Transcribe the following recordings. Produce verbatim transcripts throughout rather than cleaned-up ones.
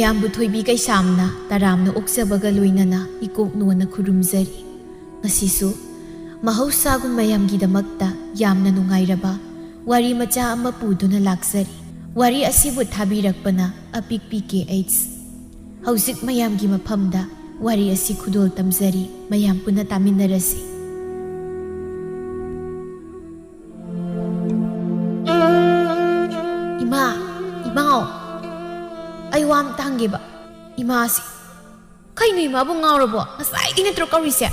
ꯃꯌꯥꯝꯕꯨ ꯊꯣꯏꯕꯤ ꯀꯩꯁꯥꯝꯅ ꯇꯔꯥꯝꯅ ꯑꯣꯛꯆꯕꯒ ꯂꯣꯏꯅꯅ ꯏꯀꯣꯛ ꯅꯣꯟꯅ ꯈꯨꯔꯨꯝꯖꯔꯤ꯫ ꯉꯁꯤꯁꯨ ꯃꯍꯧꯁꯥꯒꯨꯝ ꯃꯌꯥꯝꯒꯤꯗꯃꯛꯇ ꯌꯥꯝꯅ ꯅꯨꯡꯉꯥꯏꯔꯕ ꯋꯥꯔꯤ ꯃꯆꯥ ꯑꯃ ꯄꯨꯗꯨꯅ ꯂꯥꯛꯆꯔꯤ꯫ ꯋꯥꯔꯤ ꯑꯁꯤꯕꯨ ꯊꯥꯕꯤꯔꯛꯄꯅ ꯑꯄꯤꯛꯄꯤ ꯀꯦ ꯑꯩꯆ꯫ ꯍꯧꯖꯤꯛ ꯃꯌꯥꯝꯒꯤ ꯃꯐꯝꯗ ꯋꯥꯔꯤ ꯑꯁꯤ ꯈꯨꯗꯣꯜ ꯇꯝꯖꯔꯤ, ꯃꯌꯥꯝ ꯄꯨꯟꯅ ꯇꯥꯃꯤꯟꯅꯔꯁꯤ꯫ ꯏꯃꯥ, ꯏꯃꯥꯎ, ꯑꯩ ꯋꯥ ꯑꯝꯇ ꯍꯪꯒꯦꯕ꯫ ꯏꯃꯥꯁꯦ, ꯀꯩꯅꯣ ꯏꯃꯥꯕꯨ ꯉꯥꯎꯔꯕꯣ? ꯉꯁꯥꯏꯗꯤ ꯅꯠꯇ꯭ꯔꯣ ꯀꯧꯔꯤꯁꯦ?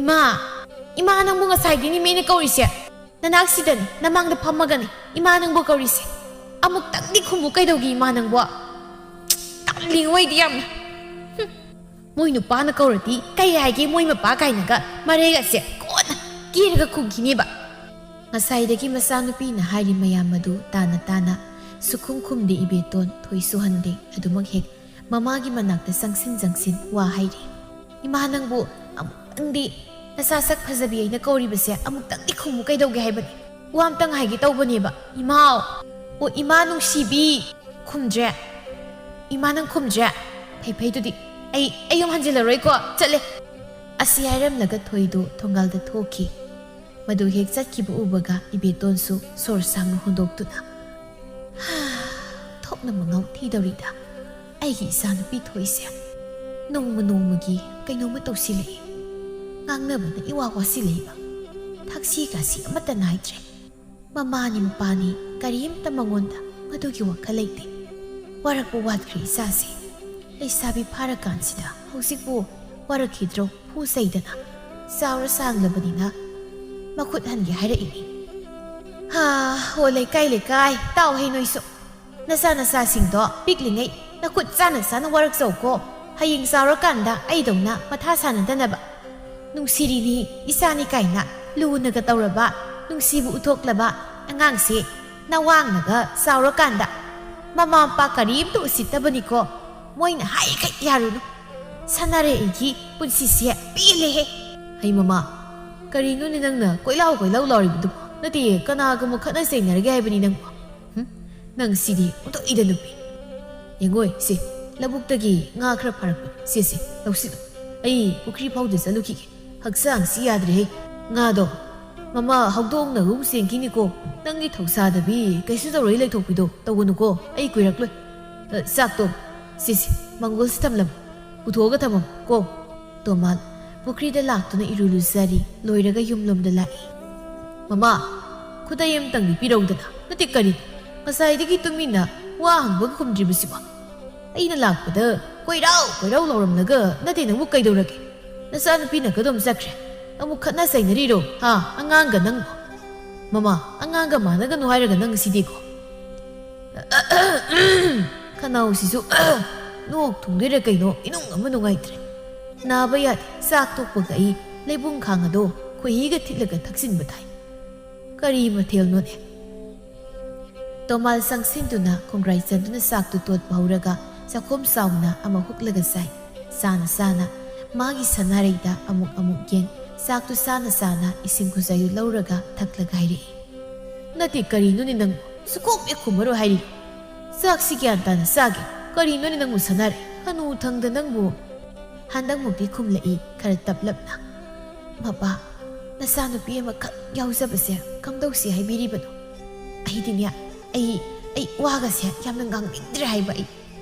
ꯏꯃꯥ, ꯏꯃꯥ ꯅꯪꯕꯨ ꯉꯁꯥꯏꯗꯤꯅꯦ ꯃꯤ ꯑꯩꯅ ꯀꯧꯔꯤꯁꯦ꯫ ꯅꯅꯥꯛꯁꯤꯗꯅꯦ, ꯅꯃꯥꯡꯗ ꯐꯝꯃꯒꯅꯦ ꯏꯃꯥ ꯅꯪꯕꯨ ꯀꯧꯔꯤꯁꯦ꯫ ꯑꯃꯨꯛꯇꯪꯗꯤ ꯈꯨꯝꯃꯨ ꯀꯩꯗꯧꯒꯦ ꯏꯃꯥ ꯅꯪꯕꯣ? ꯇꯜꯂꯤꯉꯣ ꯑꯩꯗꯤ ꯌꯥꯝꯅ꯫ ꯍꯨꯝ꯫ ꯃꯣꯏ ꯅꯨꯄꯥꯅ ꯀꯧꯔꯗꯤ ꯀꯩ ꯍꯥꯏꯒꯦ ꯃꯣꯏ ꯃꯄꯥ ꯀꯥꯏꯅꯒ ꯃꯔꯩꯒꯁꯦ ꯀꯣꯟꯅ ꯀꯦꯔꯒ ꯈꯨꯝꯈꯤꯅꯦꯕ꯫ ꯉꯁꯥꯏꯗꯒꯤ ꯃꯆꯥꯅꯨꯄꯤꯅ ꯍꯥꯏꯔꯤ ꯃꯌꯥꯝ ꯑꯗꯨ ꯇꯥꯅ ꯇꯥꯅ ꯁꯨꯈꯨꯝ ꯈꯨꯝꯗꯦ ꯏꯕꯦꯇꯣꯟ, ꯊꯣꯏꯁꯨ ꯍꯟꯗꯦ꯫ ꯑꯗꯨꯃꯛ ꯍꯦꯛ ꯃꯃꯥꯒꯤ ꯃꯅꯥꯛꯇ ꯆꯪꯁꯤꯟ ꯆꯪꯁꯤꯟ ꯋꯥ ꯍꯥꯏꯔꯤ꯫ ꯏꯃꯥ ꯅꯪꯕꯨ ꯑꯃꯨꯛꯇꯪꯗꯤ ꯅꯆꯥ ꯁꯛ ꯐꯖꯕꯤ ꯑꯩꯅ ꯀꯧꯔꯤꯕꯁꯦ ꯑꯃꯨꯛꯇꯪꯗꯤ ꯈꯨꯝꯃꯨ ꯀꯩꯗꯧꯒꯦ ꯍꯥꯏꯕꯅꯤ? ꯋꯥ ꯑꯝꯇꯪ ꯍꯥꯏꯒꯦ ꯇꯧꯕꯅꯦꯕ꯫ ꯏꯃꯥꯎ! ꯑꯣ ꯏꯃꯥ ꯅꯨꯡꯁꯤꯕꯤ! ꯈꯨꯝꯗ꯭ꯔꯦ? ꯏꯃꯥ ꯅꯪ ꯈꯨꯝꯗ꯭ꯔꯦ? ꯐꯩ ꯐꯩ ꯑꯗꯨꯗꯤ ꯑꯩ, ꯑꯩ ꯌꯨꯝ ꯍꯟꯖꯤꯜꯂꯔꯣꯏꯀꯣ, ꯆꯠꯂꯦ꯫ ꯑꯁꯤ ꯍꯥꯏꯔꯝꯂꯒ ꯊꯣꯏꯗꯨ ꯊꯣꯡꯒꯥꯜꯗ ꯊꯣꯛꯈꯤ꯫ ꯃꯗꯨ ꯍꯦꯛ ꯆꯠꯈꯤꯕ ꯎꯕꯒ ꯏꯕꯦꯇꯣꯟꯁꯨ ꯁꯣꯔ ꯁꯥꯡꯅ ꯍꯣꯟꯗꯣꯛꯇꯨꯅ, "ꯍꯥ, ꯊꯣꯛꯅ ꯃꯉꯥꯎ ꯊꯤꯗꯧꯔꯤꯗ꯫ ꯑꯩꯒꯤ ꯏꯆꯥꯅꯨꯄꯤ ꯊꯣꯏꯁꯦ ꯅꯣꯡꯃ ꯅꯣꯡꯃꯒꯤ ꯀꯩꯅꯣꯝꯃ ꯇꯧꯁꯤꯜꯂꯛꯏ꯫ ꯉꯥꯡꯅꯕꯅ ꯏꯋꯥ ꯋꯥꯁꯤꯜꯂꯛꯏꯕ꯫ ꯊꯛꯁꯤ ꯈꯥꯁꯤ ꯑꯃꯠꯇ ꯅꯥꯏꯗ꯭ꯔꯦ꯫ ꯃꯃꯥꯅꯤ ꯃꯄꯥꯅꯤ ꯀꯔꯤꯝꯇ ꯃꯉꯣꯟꯗ ꯃꯗꯨꯒꯤ ꯋꯥꯈꯜ ꯂꯩꯇꯦ꯫ ꯋꯥꯔꯛꯄ ꯋꯥꯠꯈ꯭ꯔꯦ ꯏꯆꯥꯁꯦ꯫ ꯂꯩꯁꯥꯕꯤ ꯐꯥꯔꯀꯥꯟꯁꯤꯗ ꯍꯧꯖꯤꯛꯄꯨ ꯋꯥꯔꯛꯈꯤꯗ꯭ꯔꯣ? ꯐꯨ ꯆꯩꯗꯅ꯫ ꯆꯥꯎꯔ ꯁꯥꯡꯂꯕꯅꯤꯅ ꯃꯈꯨꯠ ꯍꯟꯒꯦ ꯍꯥꯏꯔꯛꯏꯅꯤ꯫ ꯍꯥ, ꯍꯣ ꯂꯩꯀꯥꯏ ꯂꯩꯀꯥꯏ, ꯇꯥꯎꯍꯦ ꯅꯣꯏꯁꯨ꯫ ꯅꯆꯥ ꯅꯆꯥꯁꯤꯡꯗꯣ ꯄꯤꯛꯂꯤꯉꯩ ꯅꯈꯨꯠ ꯆꯥꯅ ꯆꯥꯅ ꯋꯥꯔꯛꯆꯧꯀꯣ꯫ ꯍꯌꯦꯡ ꯆꯥꯎꯔꯀꯥꯟꯗ ꯑꯩꯗꯧꯅ ꯃꯊꯥ ꯁꯥꯅꯗꯅꯕ꯫ ꯅꯨꯡꯁꯤꯔꯤꯅꯤ ꯏꯆꯥꯅꯤ ꯀꯥꯏꯅ ꯂꯨꯅꯒ ꯇꯧꯔꯕ, ꯅꯨꯡꯁꯤꯕ ꯎꯠꯊꯣꯛꯂꯕ ꯑꯉꯥꯡꯁꯦ ꯅꯋꯥꯡꯅꯒ ꯆꯥꯎꯔꯀꯥꯟꯗ ꯃꯃꯥ ꯃꯄꯥ ꯀꯔꯤꯝꯇ ꯎꯁꯤꯠꯇꯕꯅꯤꯀꯣ꯫ ꯃꯣꯏꯅ ꯍꯥꯏꯈꯩ ꯌꯥꯔꯨꯅꯨ꯫ ꯁꯥꯟꯅꯔꯦ ꯑꯩꯒꯤ ꯄꯨꯟꯁꯤꯁꯦ ꯄꯦꯜꯂꯦꯍꯦ꯫ ꯍꯩ ꯃꯃꯥ, ꯀꯔꯤꯅꯣꯅꯦ ꯅꯪꯅ ꯀꯣꯏꯂꯥꯎ ꯀꯣꯏꯂꯥꯎ ꯂꯥꯎꯔꯤꯕꯗꯨꯕꯣ? ꯅꯠꯇꯦ, ꯀꯅꯥꯒ ꯑꯃꯨꯛ ꯈꯠꯅ ꯆꯩꯅꯔꯒꯦ ꯍꯥꯏꯕꯅꯤ ꯅꯪꯕꯣ? ꯍꯨꯝ? ꯅꯪ ꯁꯤꯗꯤ ꯑꯣꯟꯊꯣꯛꯏꯗ ꯅꯨꯄꯤ꯫ ꯌꯦꯡꯉꯣꯏ, ꯁꯤ ꯂꯧꯕꯨꯛꯇꯒꯤ ꯉꯥ ꯈꯔ ꯐꯥꯔꯛꯄꯅꯤ꯫ ꯁꯦ, ꯁꯦ, ꯂꯧꯁꯤꯜꯂꯨ꯫ ꯑꯩ ꯄꯨꯈ꯭ꯔꯤ ꯐꯥꯎꯗ ꯆꯠꯂꯨꯈꯤꯒꯦ꯫ ꯍꯛꯆꯥꯡꯁꯤ ꯌꯥꯗ꯭ꯔꯦꯍꯦ꯫ ꯉꯥꯗꯣ, ꯃꯃꯥ, ꯍꯧꯗꯣꯡꯅꯒꯨꯝ ꯆꯦꯟꯈꯤꯅꯤꯀꯣ꯫ ꯅꯪꯒꯤ ꯊꯧꯁꯥꯗꯕꯤ, ꯀꯩꯁꯨ ꯇꯧꯔꯣꯏ ꯂꯩꯊꯣꯛꯄꯤꯗꯣ ꯇꯧꯒꯅꯨꯀꯣ꯫ ꯑꯩ ꯀꯨꯏꯔꯛꯂꯣꯏ꯫ ꯑ, ꯆꯥꯛꯇꯣ, ꯁꯤꯁꯦ, ꯃꯪꯒꯣꯜꯁꯦ ꯊꯝꯂꯝꯃꯨ꯫ ꯄꯨꯊꯣꯛꯑꯒ ꯊꯝꯃꯝꯃꯨ ꯀꯣ꯫ ꯇꯣꯃꯥꯜ ꯄꯨꯈ꯭ꯔꯤꯗ ꯂꯥꯛꯇꯨꯅ ꯏꯔꯨ ꯂꯨꯖꯔꯤ꯫ ꯂꯣꯏꯔꯒ ꯌꯨꯝꯂꯣꯝꯗ ꯂꯥꯛꯏ꯫ "ꯃꯃꯥ, ꯈꯨꯗꯩ ꯑꯃꯇꯪꯗꯤ ꯄꯤꯔꯧꯗꯅ꯫ ꯅꯠꯇꯦ, ꯀꯔꯤ? ꯉꯁꯥꯏꯗꯒꯤ ꯇꯨꯃꯤꯟꯅ ꯋꯥ ꯍꯪꯕꯒ ꯈꯨꯝꯗ꯭ꯔꯤꯕꯁꯤꯕꯣ? ꯑꯩꯅ ꯂꯥꯛꯄꯗ ꯀꯣꯏꯔꯥꯎ ꯀꯣꯏꯔꯥꯎ ꯂꯥꯎꯔꯝꯂꯒ ꯅꯠꯇꯦ, ꯅꯪꯕꯨ ꯀꯩꯗꯧꯔꯒꯦ? ꯅꯆꯥꯅꯨꯄꯤꯅ ꯀꯗꯣꯝ ꯆꯠꯈ꯭ꯔꯦ? ꯑꯃꯨꯛ ꯈꯠꯅ ꯆꯩꯅꯔꯤꯔꯣ? ꯍꯥ? ꯑꯉꯥꯡꯒ ꯅꯪꯕꯨ?" "ꯃꯃꯥ, ꯑꯉꯥꯡꯒ ꯃꯥꯟꯅꯒꯅꯨ ꯍꯥꯏꯔꯒ ꯅꯪ ꯁꯤꯗꯤꯀꯣ꯫" ꯈꯅꯥꯎꯁꯤꯁꯨ ꯅꯣꯛ ꯊꯨꯡꯗꯣꯏꯔꯥ ꯀꯩꯅꯣ, ꯏꯅꯨꯡ ꯑꯃ ꯅꯨꯡꯉꯥꯏꯇ꯭ꯔꯦ꯫ ꯅꯥꯕ ꯌꯥꯗꯦ, ꯆꯥꯛ ꯇꯣꯛꯄꯒ ꯑꯩ ꯂꯩꯕꯨꯡ ꯈꯥꯡ ꯑꯗꯣ ꯈꯣꯏꯍꯤꯒ ꯊꯤꯠꯂꯒ ꯊꯛꯆꯤꯟꯕ ꯇꯥꯏ꯫ ꯀꯔꯤ ꯃꯊꯦꯜꯅꯣꯅꯦ? ꯇꯣꯃꯥꯜ ꯆꯪꯁꯤꯟꯗꯨꯅ ꯈꯣꯡꯒ꯭ꯔꯥꯏ ꯆꯟꯗꯨꯅ ꯆꯥꯛꯇꯨ ꯇꯣꯠꯄ ꯍꯧꯔꯒ ꯆꯥꯛꯈꯣꯝ ꯆꯥꯎꯅ ꯑꯃ ꯍꯨꯛꯂꯒ ꯆꯥꯏ꯫ ꯆꯥꯅ ꯆꯥꯅ ꯃꯥꯒꯤ ꯁꯅꯥꯔꯩꯗ ꯑꯃꯨꯛ ꯑꯃꯨꯛ ꯌꯦꯡ, ꯆꯥꯛꯇꯨ ꯆꯥꯅ ꯆꯥꯅ ꯏꯁꯤꯡ ꯈꯨꯖꯥꯏꯗꯨ ꯂꯧꯔꯒ ꯊꯛꯂꯒ ꯍꯥꯏꯔꯛꯏ, "ꯅꯠꯇꯦ, ꯀꯔꯤꯅꯣꯅꯦ ꯅꯪꯕꯨ ꯁꯨꯈꯨꯝ ꯍꯦꯛ ꯈꯨꯝꯃꯔꯣꯏ ꯍꯥꯏꯔꯤ? ꯆꯥꯛꯁꯤ ꯒ꯭ꯌꯥꯟ ꯇꯥꯅ ꯆꯥꯒꯦ꯫ ꯀꯔꯤꯅꯣꯅꯦ ꯅꯪꯕꯨ ꯁꯅꯥꯔꯩ? ꯍꯅꯨ ꯊꯪꯗ ꯅꯪꯕꯨ?" ꯍꯟꯗꯛꯃꯨꯛꯇꯤ ꯈꯨꯝꯂꯛꯏ ꯈꯔ ꯇꯞꯂꯞꯅ, "ꯃꯄꯥ, ꯅꯆꯥꯅꯨꯄꯤ ꯑꯃꯈꯛ ꯌꯥꯎꯖꯕꯁꯦ ꯀꯝꯗꯧꯁꯤ ꯍꯥꯏꯕꯤꯔꯤꯕꯅꯣ? ꯑꯩꯗꯤꯅꯦ, ꯑꯩ, ꯑꯩ ꯋꯥꯒꯁꯦ ꯌꯥꯝꯅ ꯉꯥꯡꯅꯤꯡꯗ꯭ꯔꯦ ꯍꯥꯏꯕ ꯑꯩ꯫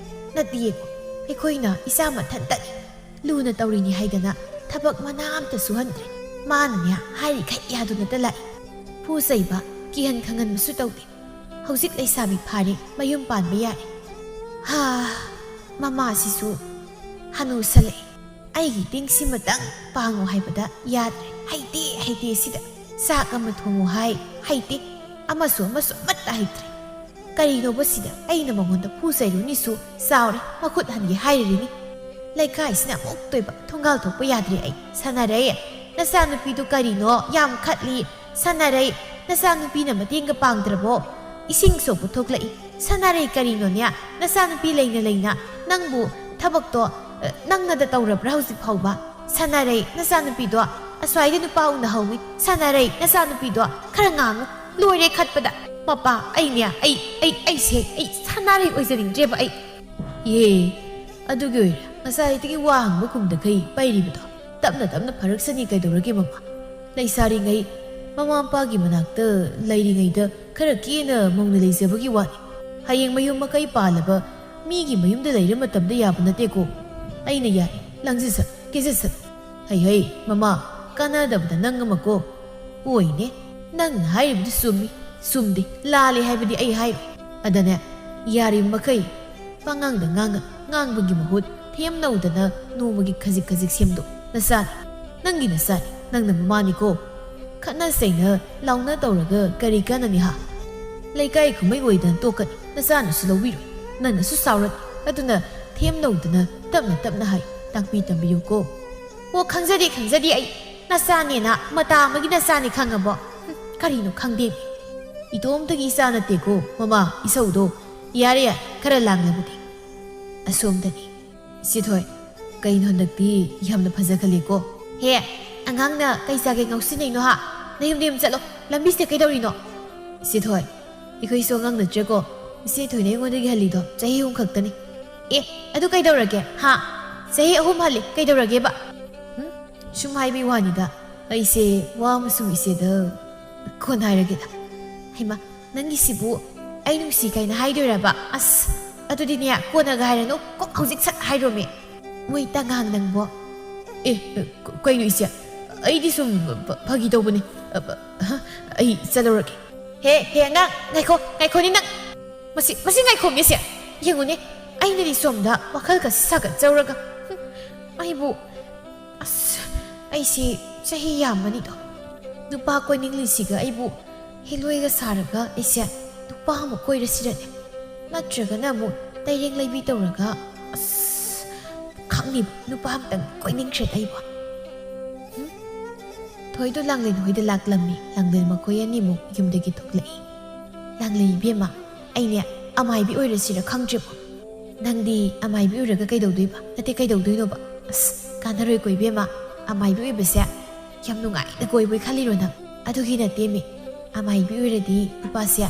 ꯅꯠꯇꯤꯌꯦꯀꯣ, ꯑꯩꯈꯣꯏꯅ ꯏꯆꯥ ꯃꯊꯟꯇꯅꯤ, ꯂꯨꯅ ꯇꯧꯔꯤꯅꯤ ꯍꯥꯏꯗꯅ ꯊꯕꯛ ꯃꯅꯥ ꯑꯝꯇ ꯁꯨꯍꯟꯗ꯭ꯔꯦ꯫ ꯃꯥꯅꯅꯦ ꯍꯥꯏꯔꯤꯈꯩ ꯌꯥꯗꯨꯅꯇ ꯂꯥꯛꯏ꯫ ꯐꯨ ꯆꯩꯕ, ꯀꯤꯍꯟ ꯈꯪꯍꯟꯕꯁꯨ ꯇꯧꯗꯦ꯫ ꯍꯧꯖꯤꯛ ꯂꯩꯁꯥꯕꯤ ꯐꯥꯔꯦ, ꯃꯌꯨꯝ ꯄꯥꯟꯕ ꯌꯥꯔꯦ꯫ ꯍꯥ, ꯃꯃꯥꯁꯤꯁꯨ ꯍꯅꯨꯁꯜꯂꯛꯑꯦ꯫ ꯑꯩꯒꯤ ꯇꯤꯡꯁꯤꯃꯇꯪ ꯄꯥꯡꯉꯨ ꯍꯥꯏꯕꯗ ꯌꯥꯗ꯭ꯔꯦ꯫ ꯍꯩꯇꯦ, ꯍꯩꯇꯦ ꯁꯤꯗ꯫ ꯆꯥꯛ ꯑꯃ ꯊꯣꯡꯉꯨ ꯍꯥꯏ, ꯍꯩꯇꯦ꯫ ꯑꯃꯁꯨ ꯑꯃꯁꯨ ꯑꯃꯠꯇ ꯍꯩꯇ꯭ꯔꯦ꯫ ꯀꯔꯤꯅꯣꯕ ꯁꯤꯗ? ꯑꯩꯅ ꯃꯉꯣꯟꯗ ꯐꯨ ꯆꯩꯔꯨꯅꯤꯁꯨ ꯆꯥꯎꯔꯦ, ꯃꯈꯨꯠ ꯍꯟꯒꯦ ꯍꯥꯏꯔꯤꯕꯅꯤ꯫ ꯂꯩꯀꯥꯏꯁꯤꯅ ꯑꯃꯨꯛꯇꯣꯏꯕ, ꯊꯣꯡꯒꯥꯜ ꯊꯣꯛꯄ ꯌꯥꯗ꯭ꯔꯦ ꯑꯩ꯫ ꯁꯥꯟꯅꯔꯩ, ꯅꯆꯥꯅꯨꯄꯤꯗꯨ ꯀꯔꯤꯅꯣ ꯌꯥꯝ ꯈꯠꯂꯤ? ꯁꯥꯟꯅꯔꯩ, ꯅꯆꯥꯅꯨꯄꯤꯅ ꯃꯇꯦꯡꯒ ꯄꯥꯡꯗ꯭ꯔꯕꯣ? ꯏꯁꯤꯡ ꯁꯣꯛꯄ ꯊꯣꯛꯂꯛꯏ꯫ ꯁꯥꯟꯅꯔꯩ, ꯀꯔꯤꯅꯣꯅꯦ? ꯅꯆꯥꯅꯨꯄꯤ ꯂꯩꯅ ꯂꯩꯅ ꯅꯪꯕꯨ ꯊꯕꯛꯇꯣ, ꯑ, ꯅꯪꯅꯗ ꯇꯧꯔꯕ꯭ꯔꯥ ꯍꯧꯖꯤꯛ ꯐꯥꯎꯕ? ꯁꯥꯟꯅꯔꯩ, ꯅꯆꯥꯅꯨꯄꯤꯗꯣ ꯑꯁ꯭ꯋꯥꯏꯗ ꯅꯨꯄꯥ ꯎꯅꯍꯧꯋꯤ꯫ ꯁꯥꯟꯅꯔꯩ, ꯅꯆꯥꯅꯨꯄꯤꯗꯣ ꯈꯔ ꯉꯥꯡꯉꯨ꯫ ꯂꯣꯏꯔꯦ ꯈꯠꯄꯗ꯫ ꯃꯄꯥ, ꯑꯩꯅꯦ, ꯑꯩ, ꯑꯩ, ꯑꯩꯁꯦ, ꯑꯩ ꯁꯥꯟꯅꯔꯩ ꯑꯣꯏꯖꯅꯤꯡꯗ꯭ꯔꯦꯕ ꯑꯩ꯫ ꯌꯦ, ꯑꯗꯨꯒꯤ ꯑꯣꯏꯔꯦ ꯉꯁꯥꯏꯗꯒꯤ ꯋꯥ ꯍꯪꯕ ꯈꯨꯝꯗꯈꯩ ꯄꯩꯔꯤꯕꯗꯣ꯫ ꯇꯞꯅ ꯇꯞꯅ ꯐꯔꯛꯁꯅꯤ, ꯀꯩꯗꯧꯔꯒꯦ ꯃꯃꯥ? ꯂꯩꯁꯥꯔꯤꯉꯩ ꯃꯃꯥ ꯃꯄꯥꯒꯤ ꯃꯅꯥꯛꯇ ꯂꯩꯔꯤꯉꯩꯗ ꯈꯔ ꯀꯦꯅ ꯃꯧꯅ ꯂꯩꯖꯕꯒꯤ ꯋꯥꯅꯤ꯫ ꯍꯌꯦꯡ ꯃꯌꯨꯝ ꯃꯀꯩ ꯄꯥꯜꯂꯕ ꯃꯤꯒꯤ ꯃꯌꯨꯝꯗ ꯂꯩꯔ ꯃꯇꯝꯗ ꯌꯥꯕ ꯅꯠꯇꯦꯀꯣ꯫ ꯑꯩꯅ ꯌꯥꯔꯦ, ꯂꯥꯡꯖꯁꯠ ꯀꯦꯖꯁꯠ꯫ ꯍꯩ ꯍꯩ, ꯃꯃꯥ, ꯀꯥꯟꯅꯗꯕꯗ ꯅꯪ ꯑꯃꯀꯣ꯫ ꯑꯣꯏꯅꯦ, ꯅꯪꯅ ꯍꯥꯏꯔꯤꯕꯗꯨ ꯆꯨꯝꯃꯤ꯫ ꯆꯨꯝꯗꯦ, ꯂꯥꯜꯂꯦ ꯍꯥꯏꯕꯗꯤ ꯑꯩ ꯍꯥꯏꯔꯣꯏ꯫ ꯑꯗꯅꯦ, ꯌꯥꯔꯤꯕ ꯃꯈꯩ ꯄꯉꯥꯡꯗ ꯉꯥꯡꯉ ꯉꯥꯡꯕꯒꯤ ꯃꯍꯨꯠ ꯊꯦꯝꯅꯧꯗꯅ ꯅꯣꯡꯃꯒꯤ ꯈꯖꯤꯛ ꯈꯖꯤꯛ ꯁꯦꯝꯗꯣꯛ꯫ ꯅꯆꯥꯅꯤ, ꯅꯪꯒꯤ ꯅꯆꯥꯅꯤ, ꯅꯪꯅ ꯃꯃꯥꯅꯤꯀꯣ꯫ ꯈꯠꯅ ꯆꯩꯅ ꯂꯥꯎꯅ ꯇꯧꯔꯒ ꯀꯔꯤ ꯀꯥꯟꯅꯅꯤ ꯍꯥ? ꯂꯩꯀꯥꯏ ꯀꯨꯝꯍꯩ ꯑꯣꯏꯗꯅ ꯇꯣꯛꯀꯅꯤ꯫ ꯅꯆꯥꯅꯁꯨ ꯂꯧꯕꯤꯔꯣꯏ, ꯅꯪꯅꯁꯨ ꯁꯥꯎꯔꯅꯤ꯫ ꯑꯗꯨꯅ ꯊꯦꯝꯅꯧꯗꯅ ꯇꯞꯅ ꯇꯞꯅ ꯍꯥꯏ, ꯇꯥꯛꯄꯤ ꯇꯝꯕꯤꯌꯨꯀꯣ꯫ ꯑꯣ, ꯈꯪꯖꯗꯦ, ꯈꯪꯖꯗꯦ ꯑꯩ꯫ ꯅꯆꯥꯅꯦꯅ ꯃꯇꯥ ꯑꯃꯒꯤ ꯅꯆꯥꯅꯦ ꯈꯪꯉꯕꯣ? ꯍꯨꯝ, ꯀꯔꯤꯅꯣ ꯈꯪꯗꯦ꯫ ꯏꯇꯣꯝꯇꯒꯤ ꯏꯆꯥ ꯅꯠꯇꯦꯀꯣ ꯃꯃꯥ, ꯏꯁꯧꯗꯣ꯫ ꯌꯥꯔꯦ ꯌꯥꯔꯦ, ꯈꯔ ꯂꯥꯡꯂꯕꯗꯤ꯫ ꯑꯁꯣꯝꯗꯅꯤ꯫ ꯏꯆꯦ ꯊꯣꯏ, ꯀꯩꯅꯣ ꯍꯟꯗꯛꯇꯤ ꯌꯥꯝꯅ ꯐꯖꯈꯠꯂꯦꯀꯣ? ꯍꯦ, ꯑꯉꯥꯡꯅ ꯀꯩ ꯆꯥꯒꯦ ꯉꯥꯎꯁꯤꯟꯅꯩꯅꯣ ꯍꯥ? ꯅꯌꯨꯝꯗ ꯌꯨꯝ ꯆꯠꯂꯣ, ꯂꯝꯕꯤꯁꯤꯗ ꯀꯩꯗꯧꯔꯤꯅꯣ? ꯏꯆꯦ ꯊꯣꯏ, ꯑꯩꯈꯣꯏꯁꯨ ꯑꯉꯥꯡ ꯅꯠꯇ꯭ꯔꯦꯀꯣ꯫ ꯏꯆꯦ ꯊꯣꯏꯅ ꯑꯩꯉꯣꯟꯗꯒꯤ ꯍꯜꯂꯤꯗꯣ ꯆꯍꯤ ꯑꯍꯨꯝ ꯈꯛꯇꯅꯤ꯫ ꯑꯦ, ꯑꯗꯨ ꯀꯩꯗꯧꯔꯒꯦ ꯍꯥ? ꯆꯍꯤ ꯑꯍꯨꯝ ꯍꯜꯂꯤ ꯀꯩꯗꯧꯔꯒꯦꯕ? ꯎꯝ? ꯁꯨꯝ ꯍꯥꯏꯕꯩ ꯋꯥꯅꯤꯗ, ꯑꯩꯁꯦ ꯋꯥ ꯑꯃꯁꯨ ꯏꯆꯦꯗ ꯀꯣꯟꯅ ꯍꯥꯏꯔꯒꯦꯗ꯫ ꯍꯩꯃꯥ, ꯅꯪꯒꯤꯁꯤꯕꯨ ꯑꯩ ꯅꯨꯡꯁꯤ ꯀꯥꯏꯅ ꯍꯥꯏꯗꯣꯏꯔꯕ? ꯑꯁ, ꯑꯗꯨꯗꯤꯅꯦ, ꯀꯣꯟꯅꯒ ꯍꯥꯏꯔꯅꯨ, ꯀꯣꯛ ꯍꯧꯖꯤꯛ ꯁꯠ ꯍꯥꯏꯔꯣꯃꯤ꯫ ꯃꯣꯏ ꯇꯉꯥꯡ ꯅꯪꯕꯣ꯫ ꯑꯦ, ꯀ-, ꯀꯩꯅꯣ ꯏꯆꯦ? ꯑꯩꯗꯤ ꯁꯨꯝ ꯐ-, ꯐꯥꯒꯤ ꯇꯧꯕꯅꯤ꯫ ꯑ, ꯕ-, ꯍ? ꯑꯩ ꯆꯠꯂꯨꯔꯒꯦ꯫ ꯍꯦ, ꯍꯦ, ꯑꯉꯥꯡ, ꯉꯥꯏꯈꯣ, ꯉꯥꯏꯈꯣꯅꯦ ꯅꯪ꯫ ꯃꯁꯤ, ꯃꯁꯤ ꯉꯥꯏꯈꯣꯃꯤ ꯁꯦ꯫ ꯌꯦꯡꯉꯨꯅꯦ, ꯑꯩꯅꯗꯤ ꯁꯣꯝꯗ ꯋꯥꯈꯜꯒꯁꯤ ꯁꯥꯒꯠꯆꯧꯔꯒ꯫ ꯍꯨꯝ, ꯑꯩꯕꯨ, ꯑꯁ, ꯑꯩꯁꯤ ꯆꯍꯤ ꯌꯥꯝꯃꯅꯤꯗꯣ꯫ ꯅꯨꯄꯥ ꯀꯣꯏꯅꯤꯡꯂꯤꯁꯤꯒ ꯑꯩꯕꯨ ꯍꯤꯂꯣꯏꯒ ꯁꯥꯔꯒ ꯑꯩꯁꯦ ꯅꯨꯄꯥ ꯑꯃ ꯀꯣꯏꯔꯁꯤꯔꯅꯦ? ꯅꯠꯇ꯭ꯔꯒꯅ ꯑꯃꯨꯛ ꯇꯩꯔꯦꯡ ꯂꯩꯕꯤ ꯇꯧꯔꯒ, ꯑꯁ, ꯈꯪꯗꯦ, ꯅꯨꯄꯥ ꯑꯝꯇꯪ ꯀꯣꯏꯅꯤꯡꯈ꯭ꯔꯦꯗ ꯑꯩꯕꯨ꯫ ꯍꯨꯝ? ꯊꯣꯏꯗꯣ ꯂꯥꯡꯂꯦꯟ ꯍꯣꯏꯗ ꯂꯥꯛꯂꯝꯃꯤ꯫ ꯂꯥꯡꯂꯦꯟ ꯃꯈꯣꯏ ꯑꯅꯤꯃꯨꯛ ꯌꯨꯝꯗꯒꯤ ꯊꯣꯛꯂꯛꯏ꯫ ꯂꯥꯡꯂꯦꯟ ꯏꯕꯦꯝꯃ, ꯑꯩꯅꯦ ꯑꯃꯥꯏꯕꯤ ꯑꯣꯏꯔꯁꯤꯔ ꯈꯪꯗ꯭ꯔꯦꯕꯣ꯫ ꯅꯪꯗꯤ ꯑꯃꯥꯏꯕꯤ ꯑꯣꯏꯔꯒ ꯀꯩꯗꯧꯗꯣꯏꯕ? ꯅꯠꯇꯦ, ꯀꯩꯗꯧꯗꯣꯏꯅꯣꯕ? ꯑꯁ, ꯀꯥꯟꯅꯔꯣꯏꯀꯣ ꯏꯕꯦꯝꯃ, ꯑꯃꯥꯏꯕꯤ ꯑꯣꯏꯕꯁꯦ ꯌꯥꯝ ꯅꯨꯡꯉꯥꯏꯅ ꯀꯣꯏꯕꯣꯏ ꯈꯜꯂꯤꯔꯣ ꯅꯪ? ꯑꯗꯨꯒꯤ ꯅꯠꯇꯦꯃꯤ, ꯑꯃꯥꯏꯕꯤ ꯑꯣꯏꯔꯗꯤ ꯅꯨꯄꯥꯁꯦ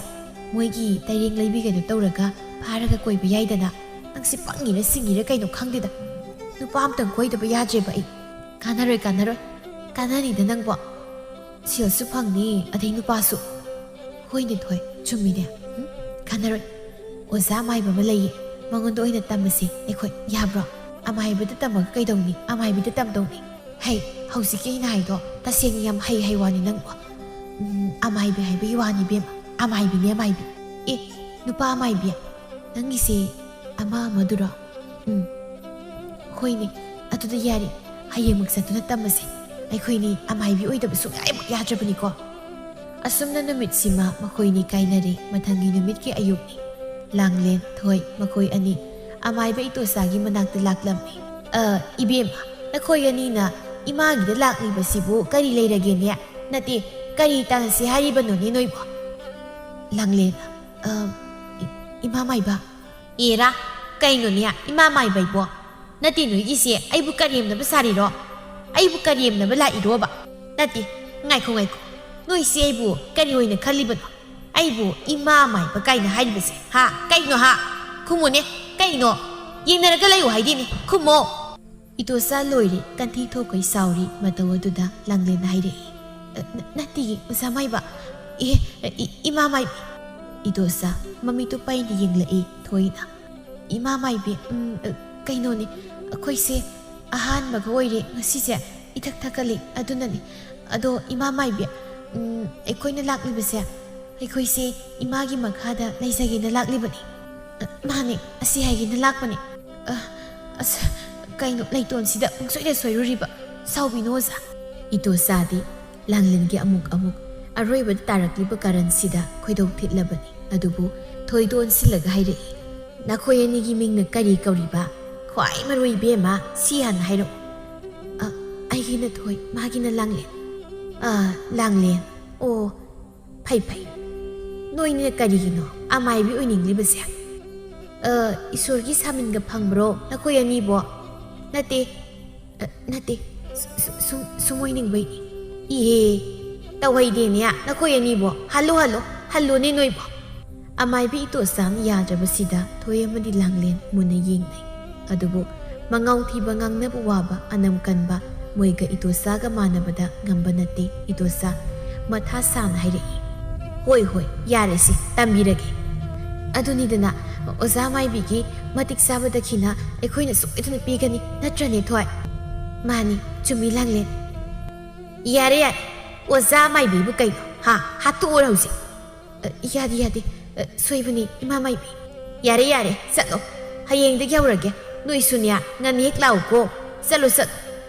ꯃꯣꯏꯒꯤ ꯇꯩꯔꯦꯡ ꯂꯩꯕꯤꯒꯗꯣ ꯇꯧꯔꯒ ꯐꯥꯔꯒ ꯀꯣꯏꯕ ꯌꯥꯏꯗꯅ꯫ ꯅꯪꯁꯤ ꯄꯪꯉꯤꯔ ꯁꯤꯡꯉꯤꯔ ꯀꯩꯅꯣ ꯈꯪꯗꯦꯗ꯫ ꯅꯨꯄꯥ ꯑꯝꯇꯪ ꯀꯣꯏꯗꯕ ꯌꯥꯗ꯭ꯔꯦꯕ ꯑꯩ꯫ ꯀꯥꯟꯅꯔꯣꯏ, ꯀꯥꯟꯅꯔꯣꯏ꯫ ꯀꯥꯟꯅꯅꯤꯗ ꯅꯪꯕꯣ꯫ ꯁꯦꯜꯁꯨ ꯐꯪꯅꯤ, ꯑꯗꯩ ꯅꯨꯄꯥꯁꯨ꯫ ꯍꯣꯏꯅꯦ ꯊꯣꯏ, ꯆꯨꯝꯃꯤꯅꯦ꯫ ꯎꯝ? ꯀꯥꯟꯅꯔꯣꯏ꯫ ꯑꯣꯖꯥ ꯑꯃꯥꯏꯕ ꯑꯃ ꯂꯩꯌꯦ, ꯃꯉꯣꯟꯗ ꯑꯣꯏꯅ ꯇꯝꯃꯁꯦ ꯑꯩꯈꯣꯏ, ꯌꯥꯕ꯭ꯔꯣ? ꯑꯃꯥꯏꯕꯗ ꯇꯝꯃꯒ ꯀꯩꯗꯧꯅꯤ? ꯑꯃꯥꯏꯕꯤꯗ ꯇꯝꯗꯧꯅꯤ꯫ ꯍꯩ, ꯍꯧꯖꯤꯛꯀꯤ ꯑꯩꯅ ꯍꯥꯏꯗꯣ ꯇꯁꯦꯡꯅ ꯌꯥꯝ ꯍꯩ ꯍꯩ ꯋꯥꯅꯤ ꯅꯪꯕꯣ꯫ ꯎꯝ, ꯑꯃꯥꯏꯕꯤ ꯍꯥꯏꯕꯒꯤ ꯋꯥꯅꯤ ꯏꯕꯦꯝꯃ, ꯑꯃꯥꯏꯕꯤꯅꯦ ꯑꯃꯥꯏꯕꯤ꯫ ꯑꯦ, ꯅꯨꯄꯥ ꯑꯃꯥꯏꯕꯤ, ꯅꯪꯒꯤꯁꯦ ꯑꯃ ꯑꯃꯗꯨꯔꯣ? ꯎꯝ, ꯍꯣꯏꯅꯦ, ꯑꯗꯨꯗ ꯌꯥꯔꯦ, ꯍꯌꯦꯡꯃꯛ ꯆꯠꯇꯨꯅ ꯇꯝꯃꯁꯦ꯫ ꯑꯩꯈꯣꯏꯅꯤ ꯑꯃꯥꯏꯕꯤ ꯑꯣꯏꯗꯕ ꯁꯨꯡꯌꯥꯃꯛ ꯌꯥꯗ꯭ꯔꯕꯅꯤꯀꯣ꯫ ꯑꯁꯨꯝꯅ ꯅꯨꯃꯤꯠꯁꯤꯃ ꯃꯈꯣꯏꯅꯤ ꯀꯥꯏꯅꯔꯦ꯫ ꯃꯊꯪꯒꯤ ꯅꯨꯃꯤꯠꯀꯤ ꯑꯌꯨꯛꯅꯤ꯫ ꯂꯥꯡꯂꯦꯟ, ꯊꯣꯏ, ꯃꯈꯣꯏ ꯑꯅꯤ ꯑꯃꯥꯏꯕ ꯏꯇꯣꯆꯥꯒꯤ ꯃꯅꯥꯛꯇ ꯂꯥꯛꯂꯝꯃꯤ꯫ "ꯑ, ꯏꯕꯦꯝꯃ, ꯅꯈꯣꯏ ꯑꯅꯤꯅ ꯏꯃꯥꯒꯤꯗ ꯂꯥꯛꯂꯤꯕꯁꯤꯕꯨ ꯀꯔꯤ ꯂꯩꯔꯒꯦꯅꯦ? ꯅꯠꯇꯦ, ꯀꯔꯤ ꯇꯥꯟꯅꯁꯤ ꯍꯥꯏꯔꯤꯕꯅꯣꯅꯦ ꯅꯣꯏꯕꯣ?" ꯂꯥꯡꯂꯦꯟ, "ꯑ, ꯏ-, ꯏꯃꯥ ꯃꯥꯏꯕ꯫" "ꯑꯦꯔꯥ, ꯀꯩꯅꯣꯅꯦ, ꯏꯃꯥ ꯃꯥꯏꯕ ꯏꯕꯣ? ꯅꯠꯇꯦ, ꯅꯣꯏꯒꯤꯁꯦ ꯑꯩꯕꯨ ꯀꯔꯦꯝꯅꯕ ꯁꯥꯔꯤꯔꯣ? ꯑꯩꯕꯨ ꯀꯔꯦꯝꯅꯕ ꯂꯥꯛꯏꯔꯣꯕ? ꯅꯠꯇꯦ, ꯉꯥꯏꯈꯣ, ꯉꯥꯏꯈꯣ꯫ ꯅꯣꯏꯁꯦ ꯑꯩꯕꯨ ꯀꯔꯤ ꯑꯣꯏꯅ ꯈꯜꯂꯤꯕꯅꯣ? ꯑꯩꯕꯨ ꯏꯃꯥ ꯃꯥꯏꯕ ꯀꯥꯏꯅ ꯍꯥꯏꯔꯤꯕꯁꯦ, ꯍꯥ? ꯀꯩꯅꯣ, ꯍꯥ? ꯈꯨꯝꯃꯨꯅꯦ, ꯀꯩꯅꯣ? ꯌꯦꯡꯅꯔꯒ ꯂꯩꯌꯨ ꯍꯥꯏꯗꯤꯅꯦ, ꯈꯨꯝꯃꯣ!" ꯏꯇꯣꯆꯥ ꯂꯣꯏꯔꯦ, ꯀꯟꯊꯤ ꯊꯣꯛꯈꯩ ꯁꯥꯎꯔꯤ꯫ ꯃꯇꯧ ꯑꯗꯨꯗ ꯂꯥꯡꯂꯦꯟꯅ ꯍꯥꯏꯔꯛꯏ, "ꯑ, ꯅ-, ꯅꯠꯇꯤꯌꯦ, ꯑꯣꯖꯥ ꯃꯥꯏꯕ꯫ ꯑꯦ, ꯑ, ꯏ-, ꯏꯃꯥ ꯃꯥꯏꯕ꯫" ꯏꯇꯣꯆꯥ ꯃꯃꯤꯠꯇꯨ ꯄꯩꯅ ꯌꯦꯡꯂꯛꯏ ꯊꯣꯏꯅ꯫ "ꯏꯃꯥ ꯃꯥꯏꯕꯤ, ꯎꯝ, ꯑ, ꯀꯩꯅꯣꯅꯦ, ꯑꯩꯈꯣꯏꯁꯦ ꯑꯍꯥꯟꯕꯒ ꯑꯣꯏꯔꯦ ꯉꯁꯤꯁꯦ, ꯏꯊꯛ ꯊꯛꯀꯠꯂꯤ ꯑꯗꯨꯅꯅꯦ꯫ ꯑꯗꯣ ꯏꯃꯥ ꯃꯥꯏꯕꯤ, ꯎꯝ, ꯑꯩꯈꯣꯏꯅ ꯂꯥꯛꯂꯤꯕꯁꯦ ꯑꯩꯈꯣꯏꯁꯦ ꯏꯃꯥꯒꯤ ꯃꯈꯥꯗ ꯂꯩꯖꯒꯦꯅ ꯂꯥꯛꯂꯤꯕꯅꯤ꯫" "ꯑ, ꯃꯥꯅꯦ, ꯑꯁꯤ ꯍꯥꯏꯒꯦꯅ ꯂꯥꯛꯄꯅꯦ꯫ ꯑ, ꯑꯁ, ꯀꯩꯅꯣ ꯂꯩꯇꯣꯟꯁꯤꯗ ꯄꯨꯡꯁꯣꯏꯗ ꯁꯣꯏꯔꯨꯔꯤꯕ? ꯁꯥꯎꯕꯤꯅꯣ ꯑꯣꯖꯥ꯫" ꯏꯇꯣꯆꯥꯗꯤ ꯂꯥꯡꯂꯦꯟꯒꯤ ꯑꯃꯨꯛ ꯑꯃꯨꯛ ꯑꯔꯣꯏꯕꯗ ꯇꯥꯔꯛꯂꯤꯕ ꯀꯔꯟꯁꯤꯗ ꯈꯣꯏꯗꯧ ꯊꯤꯠꯂꯕꯅꯤ꯫ ꯑꯗꯨꯕꯨ ꯊꯣꯏꯗꯣ ꯑꯣꯟꯁꯤꯜꯂꯒ ꯍꯥꯏꯔꯛꯏ, "ꯅꯈꯣꯏ ꯑꯅꯤꯒꯤ ꯃꯤꯡꯅ ꯀꯔꯤ ꯀꯧꯔꯤꯕ? ꯈ꯭ꯋꯥꯏ ꯃꯔꯨ ꯏꯕꯦꯝꯃ, ꯁꯤ ꯍꯥꯟꯅ ꯍꯥꯏꯔꯛꯎ꯫" "ꯑ, ꯑꯩꯒꯤꯅ ꯊꯣꯏ, ꯃꯥꯒꯤꯅ ꯂꯥꯡꯂꯦꯟ꯫" "ꯑ, ꯂꯥꯡꯂꯦꯟ꯫ ꯑꯣ, ꯐꯩ, ꯐꯩ꯫ ꯅꯣꯏꯅ ꯀꯔꯤꯒꯤꯅꯣ ꯑꯃꯥꯏꯕꯤ ꯑꯣꯏꯅꯤꯡꯂꯤꯕꯁꯦ? ꯑ, ꯏꯁꯣꯔꯒꯤ ꯁꯥꯃꯤꯟꯒ ꯐꯪꯕ꯭ꯔꯣ ꯅꯈꯣꯏ ꯑꯅꯤꯕꯣ?" "ꯅꯠꯇꯦ, ꯑ, ꯅꯠꯇꯦ, ꯁꯨ-, ꯁꯨ-, ꯁꯨꯝ, ꯁꯨꯝ ꯑꯣꯏꯅꯤꯡꯕꯩꯅꯤ꯫" "ꯏꯍꯦ, ꯇꯧꯍꯩꯗꯦꯅꯦ ꯅꯈꯣꯏ ꯑꯅꯤꯕꯣ꯫ ꯍꯜꯂꯨ, ꯍꯜꯂꯨ, ꯍꯜꯂꯨꯅꯦ ꯅꯣꯏꯕꯣ꯫ ꯑꯃꯥꯏꯕꯤ ꯏꯇꯣꯆꯥꯅ ꯌꯥꯗ꯭ꯔꯕꯁꯤꯗ ꯊꯣꯏ ꯑꯃꯗꯤ ꯂꯥꯡꯂꯦꯟ ꯃꯨꯟꯅ ꯌꯦꯡꯅꯩ꯫ ꯑꯗꯨꯕꯨ ꯃꯉꯥꯎ ꯊꯤꯕ, ꯉꯥꯡꯅꯕ ꯋꯥꯕ, ꯑꯅꯝ ꯀꯟꯕ ꯃꯣꯏꯒ ꯏꯇꯣꯆꯥꯒ ꯃꯥꯟꯅꯕꯗ ꯉꯝꯕ ꯅꯠꯇꯦ꯫ ꯏꯇꯣꯆꯥ ꯃꯊꯥ ꯁꯥꯅ ꯍꯥꯏꯔꯛꯏ, "ꯍꯣꯏ, ꯍꯣꯏ, ꯌꯥꯔꯦꯁꯦ, ꯇꯝꯕꯤꯔꯒꯦ꯫ ꯑꯗꯨꯅꯤꯗꯅ, ꯑꯣꯖꯥ ꯃꯥꯏꯕꯤꯒꯤ ꯃꯇꯤꯛ ꯆꯥꯕ ꯗꯈꯤꯅ ꯑꯩꯈꯣꯏꯅ ꯁꯣꯏꯗꯅ ꯄꯤꯒꯅꯤ, ꯅꯠꯇ꯭ꯔꯅꯦ ꯊꯣꯏ?" "ꯃꯥꯅꯤ, ꯆꯨꯝꯃꯤ ꯂꯥꯡꯂꯦꯟ꯫ ꯌꯥꯔꯦ, ꯌꯥꯔꯦ, ꯑꯣꯖꯥ ꯃꯥꯏꯕꯤꯕꯨ ꯀꯩꯅꯣ? ꯍꯥ? ꯍꯥꯠꯇꯣꯛꯎꯔ ꯍꯧꯖꯤꯛ?" "ꯑ, ꯌꯥꯗꯦ, ꯌꯥꯗꯦ꯫ ꯑ, ꯁꯣꯏꯕꯅꯤ, ꯏꯃꯥ ꯃꯥꯏꯕꯤ꯫" "ꯌꯥꯔꯦ, ꯌꯥꯔꯦ, ꯆꯠꯂꯣ꯫ ꯍꯌꯦꯡꯗꯒꯤ ꯍꯧꯔꯒꯦ꯫ ꯅꯣꯏꯁꯨꯅꯦ, ꯉꯟꯅ ꯍꯦꯛ ꯂꯥꯛꯎꯀꯣ꯫ ꯆꯠꯂꯣ, ꯆꯠꯂꯣ꯫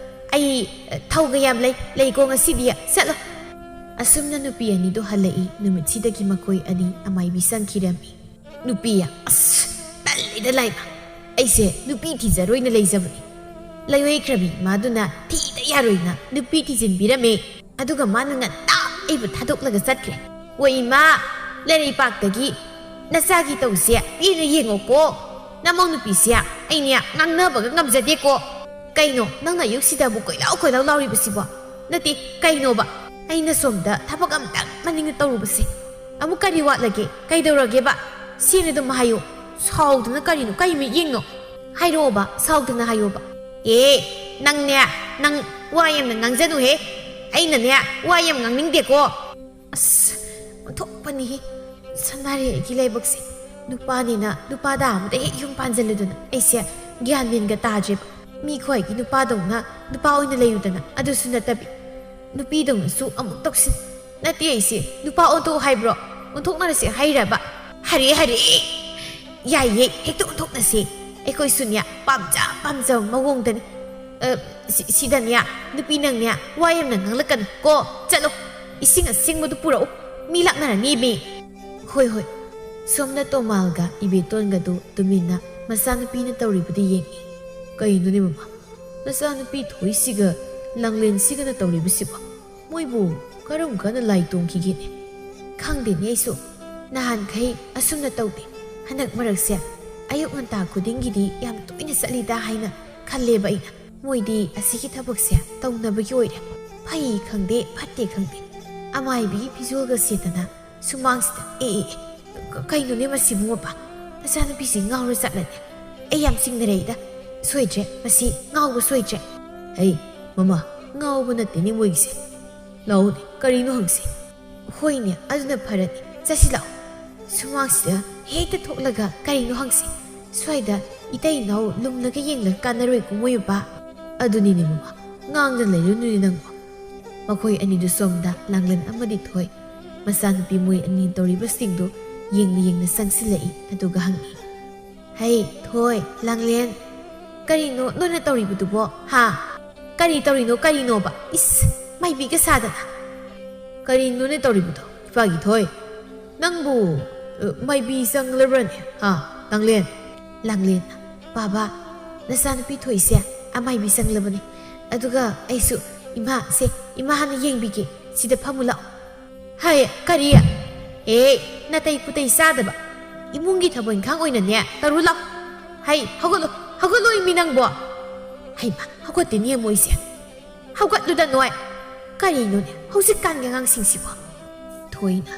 ꯑꯩ, ꯑ, ꯊꯧꯒ ꯌꯥꯝ ꯂꯩ, ꯂꯩꯀꯣ ꯉꯁꯤꯗꯤ꯫ ꯆꯠꯂꯣ꯫" ꯑꯁꯨꯝꯅ ꯅꯨꯄꯤ ꯑꯅꯤꯗꯣ ꯍꯜꯂꯛꯏ꯫ ꯅꯨꯃꯤꯠꯁꯤꯗꯒꯤ ꯃꯈꯣꯏ ꯑꯅꯤ ꯑꯃꯥꯏꯕꯤ ꯆꯪꯈꯤꯔꯝꯃꯤ꯫ ꯅꯨꯄꯤ, ꯑꯁ, ꯇꯜꯂꯤꯗ ꯂꯥꯏꯃ꯫ ꯑꯩꯁꯦ ꯅꯨꯄꯤ ꯊꯤꯖꯔꯣꯏꯅ ꯂꯩꯖꯕꯅꯤ꯫ ꯂꯩꯑꯣꯏꯈ꯭ꯔꯕꯤ ꯏꯃꯥꯗꯨꯅ ꯊꯤꯗ ꯌꯥꯔꯣꯏꯅ ꯅꯨꯄꯤ ꯊꯤꯖꯤꯟꯕꯤꯔꯝꯃꯦ꯫ ꯑꯗꯨꯒ ꯃꯥꯅ ꯉꯟꯇꯥ ꯑꯩꯕꯨ ꯊꯥꯗꯣꯛꯂꯒ ꯆꯠꯈ꯭ꯔꯦ꯫ "ꯑꯣ ꯏꯃꯥ, ꯂꯩꯔꯩꯄꯥꯛꯇꯒꯤ ꯅꯆꯥꯒꯤ ꯇꯧꯁꯦ ꯄꯦꯟꯅ ꯌꯦꯡꯉꯣꯀꯣ꯫ ꯅꯃꯧ ꯅꯨꯄꯤꯁꯦ ꯑꯩꯅꯦ ꯉꯥꯡꯅꯕꯒ ꯉꯝꯖꯗꯦꯀꯣ꯫" "ꯀꯩꯅꯣ ꯅꯪꯅ ꯑꯌꯨꯛꯁꯤꯗꯕꯨ ꯀꯣꯏꯂꯥꯎ ꯀꯣꯏꯂꯥꯎ ꯂꯥꯎꯔꯤꯕꯁꯤꯕꯣ? ꯅꯠꯇꯦ, ꯀꯩꯅꯣꯕ? ꯑꯩꯅ ꯁꯣꯝꯗ ꯊꯕꯛ ꯑꯝꯇꯪ ꯃꯅꯤꯡꯗ ꯇꯧꯔꯨꯕꯁꯦ꯫ ꯑꯃꯨꯛ ꯀꯔꯤ ꯋꯥꯠꯂꯒꯦ? ꯀꯩꯗꯧꯔꯒꯦꯕ? ꯁꯦꯡꯅ ꯑꯗꯨꯝ ꯍꯥꯏꯌꯨ꯫ ꯁꯥꯎꯗꯅ ꯀꯔꯤꯅꯣ? ꯀꯩ ꯃꯤꯠꯌꯦꯡꯅꯣ? ꯍꯥꯏꯔꯛꯑꯣꯕ, ꯁꯥꯎꯗꯅ ꯍꯥꯏꯌꯣꯕ꯫" "ꯑꯦ, ꯅꯪꯅꯦ, ꯅꯪ ꯋꯥ ꯌꯥꯝꯅ ꯉꯥꯡꯖꯅꯨꯍꯦ꯫ ꯑꯩꯅꯅꯦ, ꯋꯥ ꯌꯥꯝ ꯉꯥꯡꯅꯤꯡꯗꯦꯀꯣ꯫" ꯑꯁ, ꯑꯣꯟꯊꯣꯛꯄꯅꯤꯍꯦ꯫ ꯁꯅꯥꯔꯩ ꯑꯩꯒꯤ ꯂꯥꯏꯕꯛꯁꯦ꯫ ꯅꯨꯄꯥꯅꯤꯅ ꯅꯨꯄꯥꯗ ꯑꯃꯗ ꯍꯦꯛ ꯌꯨꯝ ꯄꯥꯟꯖꯜꯂꯨꯗꯅ ꯑꯩꯁꯦ ꯒ꯭ꯌꯥꯟ ꯃꯦꯟꯒ ꯇꯥꯗ꯭ꯔꯦꯕ꯫ ꯃꯤ ꯈ꯭ꯋꯥꯏꯒꯤ ꯅꯨꯄꯥꯗꯧꯅ ꯅꯨꯄꯥ ꯑꯣꯏꯅ ꯂꯩꯔꯨꯗꯅ, ꯑꯗꯨꯁꯨ ꯅꯠꯇꯕꯤ꯫ ꯅꯨꯄꯤꯗꯧꯅꯁꯨ ꯑꯃꯨꯛ ꯇꯧꯁꯤꯟ꯫ ꯅꯠꯇꯦ ꯑꯩꯁꯦ, ꯅꯨꯄꯥ ꯑꯣꯟꯊꯣꯛ ꯍꯥꯏꯕ꯭ꯔꯣ? ꯑꯣꯟꯊꯣꯛꯅꯔꯁꯦ ꯍꯥꯏꯔꯕ? ꯍꯔꯦ, ꯍꯔꯦ! ꯌꯥꯏꯌꯦ, ꯍꯦꯛꯇ ꯑꯣꯟꯊꯣꯛꯅꯁꯦ꯫ ꯑꯩꯈꯣꯏꯁꯨꯅꯦ, ꯄꯥꯝꯖ ꯄꯥꯝꯖꯕ ꯃꯑꯣꯡꯗꯅꯤ꯫ ꯑ, ꯁꯤ-, ꯁꯤꯗꯅꯦ, ꯅꯨꯄꯤ ꯅꯪꯅꯦ, ꯋꯥ ꯌꯥꯝꯅ ꯉꯥꯡꯂꯛꯀꯅꯨ ꯀꯣ꯫ ꯆꯠꯂꯣ, ꯏꯁꯤꯡ ꯑꯁꯦꯡꯕꯗꯨ ꯄꯨꯔꯛꯎ꯫ ꯃꯤ ꯂꯥꯛꯅꯔꯅꯤꯃꯤ꯫ ꯍꯣꯏ, ꯍꯣꯏ꯫ ꯁꯣꯝꯅ ꯇꯣꯃꯥꯜꯒ ꯏꯕꯦꯇꯣꯟꯒꯗꯨ ꯇꯨꯃꯤꯟꯅ ꯃꯆꯥꯅꯨꯄꯤꯅ ꯇꯧꯔꯤꯕꯗꯨ ꯌꯦꯡꯏ꯫ ꯀꯩꯅꯣꯅꯦ ꯃꯃꯥ? ꯅꯆꯥꯅꯨꯄꯤ ꯊꯣꯏꯁꯤꯒ ꯂꯥꯡꯂꯦꯟꯁꯤꯒꯅ ꯇꯧꯔꯤꯕꯁꯤꯕꯣ? ꯃꯣꯏꯕꯨ ꯀꯔꯝ ꯀꯥꯟꯗ ꯂꯥꯏ ꯇꯣꯡꯈꯤꯒꯦꯅꯦ? ꯈꯪꯗꯦꯅꯦ ꯑꯩꯁꯨ꯫ ꯅꯍꯥꯟꯈꯩ ꯑꯁꯨꯝꯅ ꯇꯧꯗꯦ꯫ ꯍꯟꯗꯛ ꯃꯔꯛꯁꯦ ꯑꯌꯨꯛ ꯉꯟꯇꯥ ꯈꯨꯗꯤꯡꯒꯤꯗꯤ ꯌꯥꯝ ꯇꯣꯏꯅ ꯆꯠꯂꯤꯗ ꯍꯥꯏꯅ ꯈꯜꯂꯦꯕ ꯑꯩꯅ꯫ ꯃꯣꯏꯗꯤ ꯑꯁꯤꯒꯤ ꯊꯕꯛꯁꯦ ꯇꯧꯅꯕꯒꯤ ꯑꯣꯏꯔꯦ꯫ ꯐꯩ ꯈꯪꯗꯦ, ꯐꯠꯇꯦ ꯈꯪꯗꯦ꯫ ꯑꯃꯥꯏꯕꯤꯒꯤ ꯐꯤꯖꯣꯜꯒ ꯁꯦꯠꯇꯅ ꯁꯨꯃꯥꯡꯁꯤꯗ ꯑꯦ, ꯑꯦ, ꯑꯦ, ꯀ-, ꯀꯩꯅꯣꯅꯦ ꯃꯁꯤꯕꯨ, ꯃꯄꯥ? ꯅꯆꯥꯅꯨꯄꯤꯁꯤ ꯉꯥꯎꯔ ꯆꯠꯂꯅꯤ꯫ ꯑꯩ ꯌꯥꯝ ꯆꯤꯡꯅꯔꯛꯏꯗ꯫ ꯁꯣꯏꯗ꯭ꯔꯦ, ꯃꯁꯤ ꯉꯥꯎꯕ ꯁꯣꯏꯗ꯭ꯔꯦ꯫ ꯍꯩ, ꯃꯃꯥ, ꯉꯥꯎꯕ ꯅꯠꯇꯦꯅꯦ ꯃꯣꯏꯒꯤꯁꯦ꯫ ꯂꯥꯛꯑꯣꯅꯦ, ꯀꯔꯤꯅꯣ ꯍꯪꯁꯤ꯫ ꯍꯣꯏꯅꯦ, ꯑꯗꯨꯅ ꯐꯔꯅꯤ꯫ ꯆꯠꯁꯤ ꯂꯥꯛꯑꯣ꯫ ꯁꯨꯃꯥꯡꯁꯤꯗ ꯍꯦꯛꯇ ꯊꯣꯛꯂꯒ ꯀꯔꯤꯅꯣ ꯍꯪꯁꯤ꯫ ꯁ꯭ꯋꯥꯏꯗ ꯏꯇꯩ ꯏꯅꯥꯎ ꯂꯨꯝꯂꯒ ꯌꯦꯡꯂꯒ ꯀꯥꯟꯅꯔꯣꯏꯀꯣ ꯃꯣꯏ ꯃꯄꯥ꯫ ꯑꯗꯨꯅꯤꯅꯦ ꯃꯃꯥ, ꯉꯥꯡꯗ ꯂꯩꯔꯨꯅꯨꯅꯦ ꯅꯪꯕꯣ꯫ ꯃꯈꯣꯏ ꯑꯅꯤꯗꯨ ꯁꯣꯝꯗ ꯂꯥꯡꯂꯦꯟ ꯑꯃꯗꯤ ꯊꯣꯏ꯫ ꯃꯆꯥꯅꯨꯄꯤ ꯃꯣꯏ ꯑꯅꯤ ꯇꯧꯔꯤꯕꯁꯤꯡꯗꯨ ꯌꯦꯡꯅ ꯌꯦꯡꯅ ꯆꯪꯁꯤꯜꯂꯛꯏ, ꯑꯗꯨꯒ ꯍꯪꯉꯤ꯫ ꯍꯩ, ꯊꯣꯏ, ꯂꯥꯡꯂꯦꯟ, ꯀꯔꯤꯅꯣ ꯅꯣꯏꯅ ꯇꯧꯔꯤꯕꯗꯨꯕꯣ? ꯍꯥ? ꯀꯔꯤ ꯇꯧꯔꯤꯅꯣ, ꯀꯔꯤꯅꯣꯕ? ꯏꯁ, ꯃꯥꯏꯕꯤꯒ ꯁꯥꯗꯅ꯫ ꯀꯔꯤꯅꯣꯅꯦ ꯇꯧꯔꯤꯕꯗꯣ, ꯏꯄꯥꯒꯤ ꯊꯣꯏ? ꯅꯪꯕꯨ, ꯑ, ꯃꯥꯏꯕꯤ ꯆꯪꯂꯕ꯭ꯔꯅꯦ? ꯍꯥ, ꯂꯥꯡꯂꯦꯟ? ꯂꯥꯡꯂꯦꯟ, ꯕꯥꯕꯥ, ꯅꯆꯥꯅꯨꯄꯤ ꯊꯣꯏꯁꯦ ꯑꯃꯥꯏꯕꯤ ꯆꯪꯂꯕꯅꯦ꯫ ꯑꯗꯨꯒ ꯑꯩꯁꯨ, ꯏꯃꯥ, ꯁꯦ, ꯏꯃꯥ ꯍꯥꯟꯅ ꯌꯦꯡꯕꯤꯒꯦ꯫ ꯁꯤꯗ ꯐꯝꯃꯨ ꯂꯥꯛꯑꯣ꯫ ꯍꯥꯏ, ꯀꯔꯤ? ꯑꯦ, ꯅꯇꯩ ꯄꯨꯇꯩ ꯆꯥꯗꯕ꯫ ꯏꯃꯨꯡꯒꯤ ꯊꯕꯛ ꯏꯪꯈꯥꯡ ꯑꯣꯏꯅꯅꯦ, ꯇꯧꯔꯨ ꯂꯥꯎ꯫ ꯍꯩ, ꯍꯧꯒꯠꯂꯣ, ꯍꯧꯒꯠꯂꯣ, ꯏꯃꯤ ꯅꯪꯕꯣ꯫ ꯍꯩꯃꯥ, ꯍꯧꯒꯠꯇꯦꯅꯦ ꯃꯣꯏꯁꯦ꯫ ꯍꯧꯒꯠꯂꯨꯗ ꯅꯣꯏ꯫ ꯀꯔꯤꯅꯣꯅꯦ, ꯍꯧꯖꯤꯛꯀꯥꯟꯒꯤ ꯑꯉꯥꯡꯁꯤꯡꯁꯤꯕꯣ? ꯊꯣꯏꯅ꯫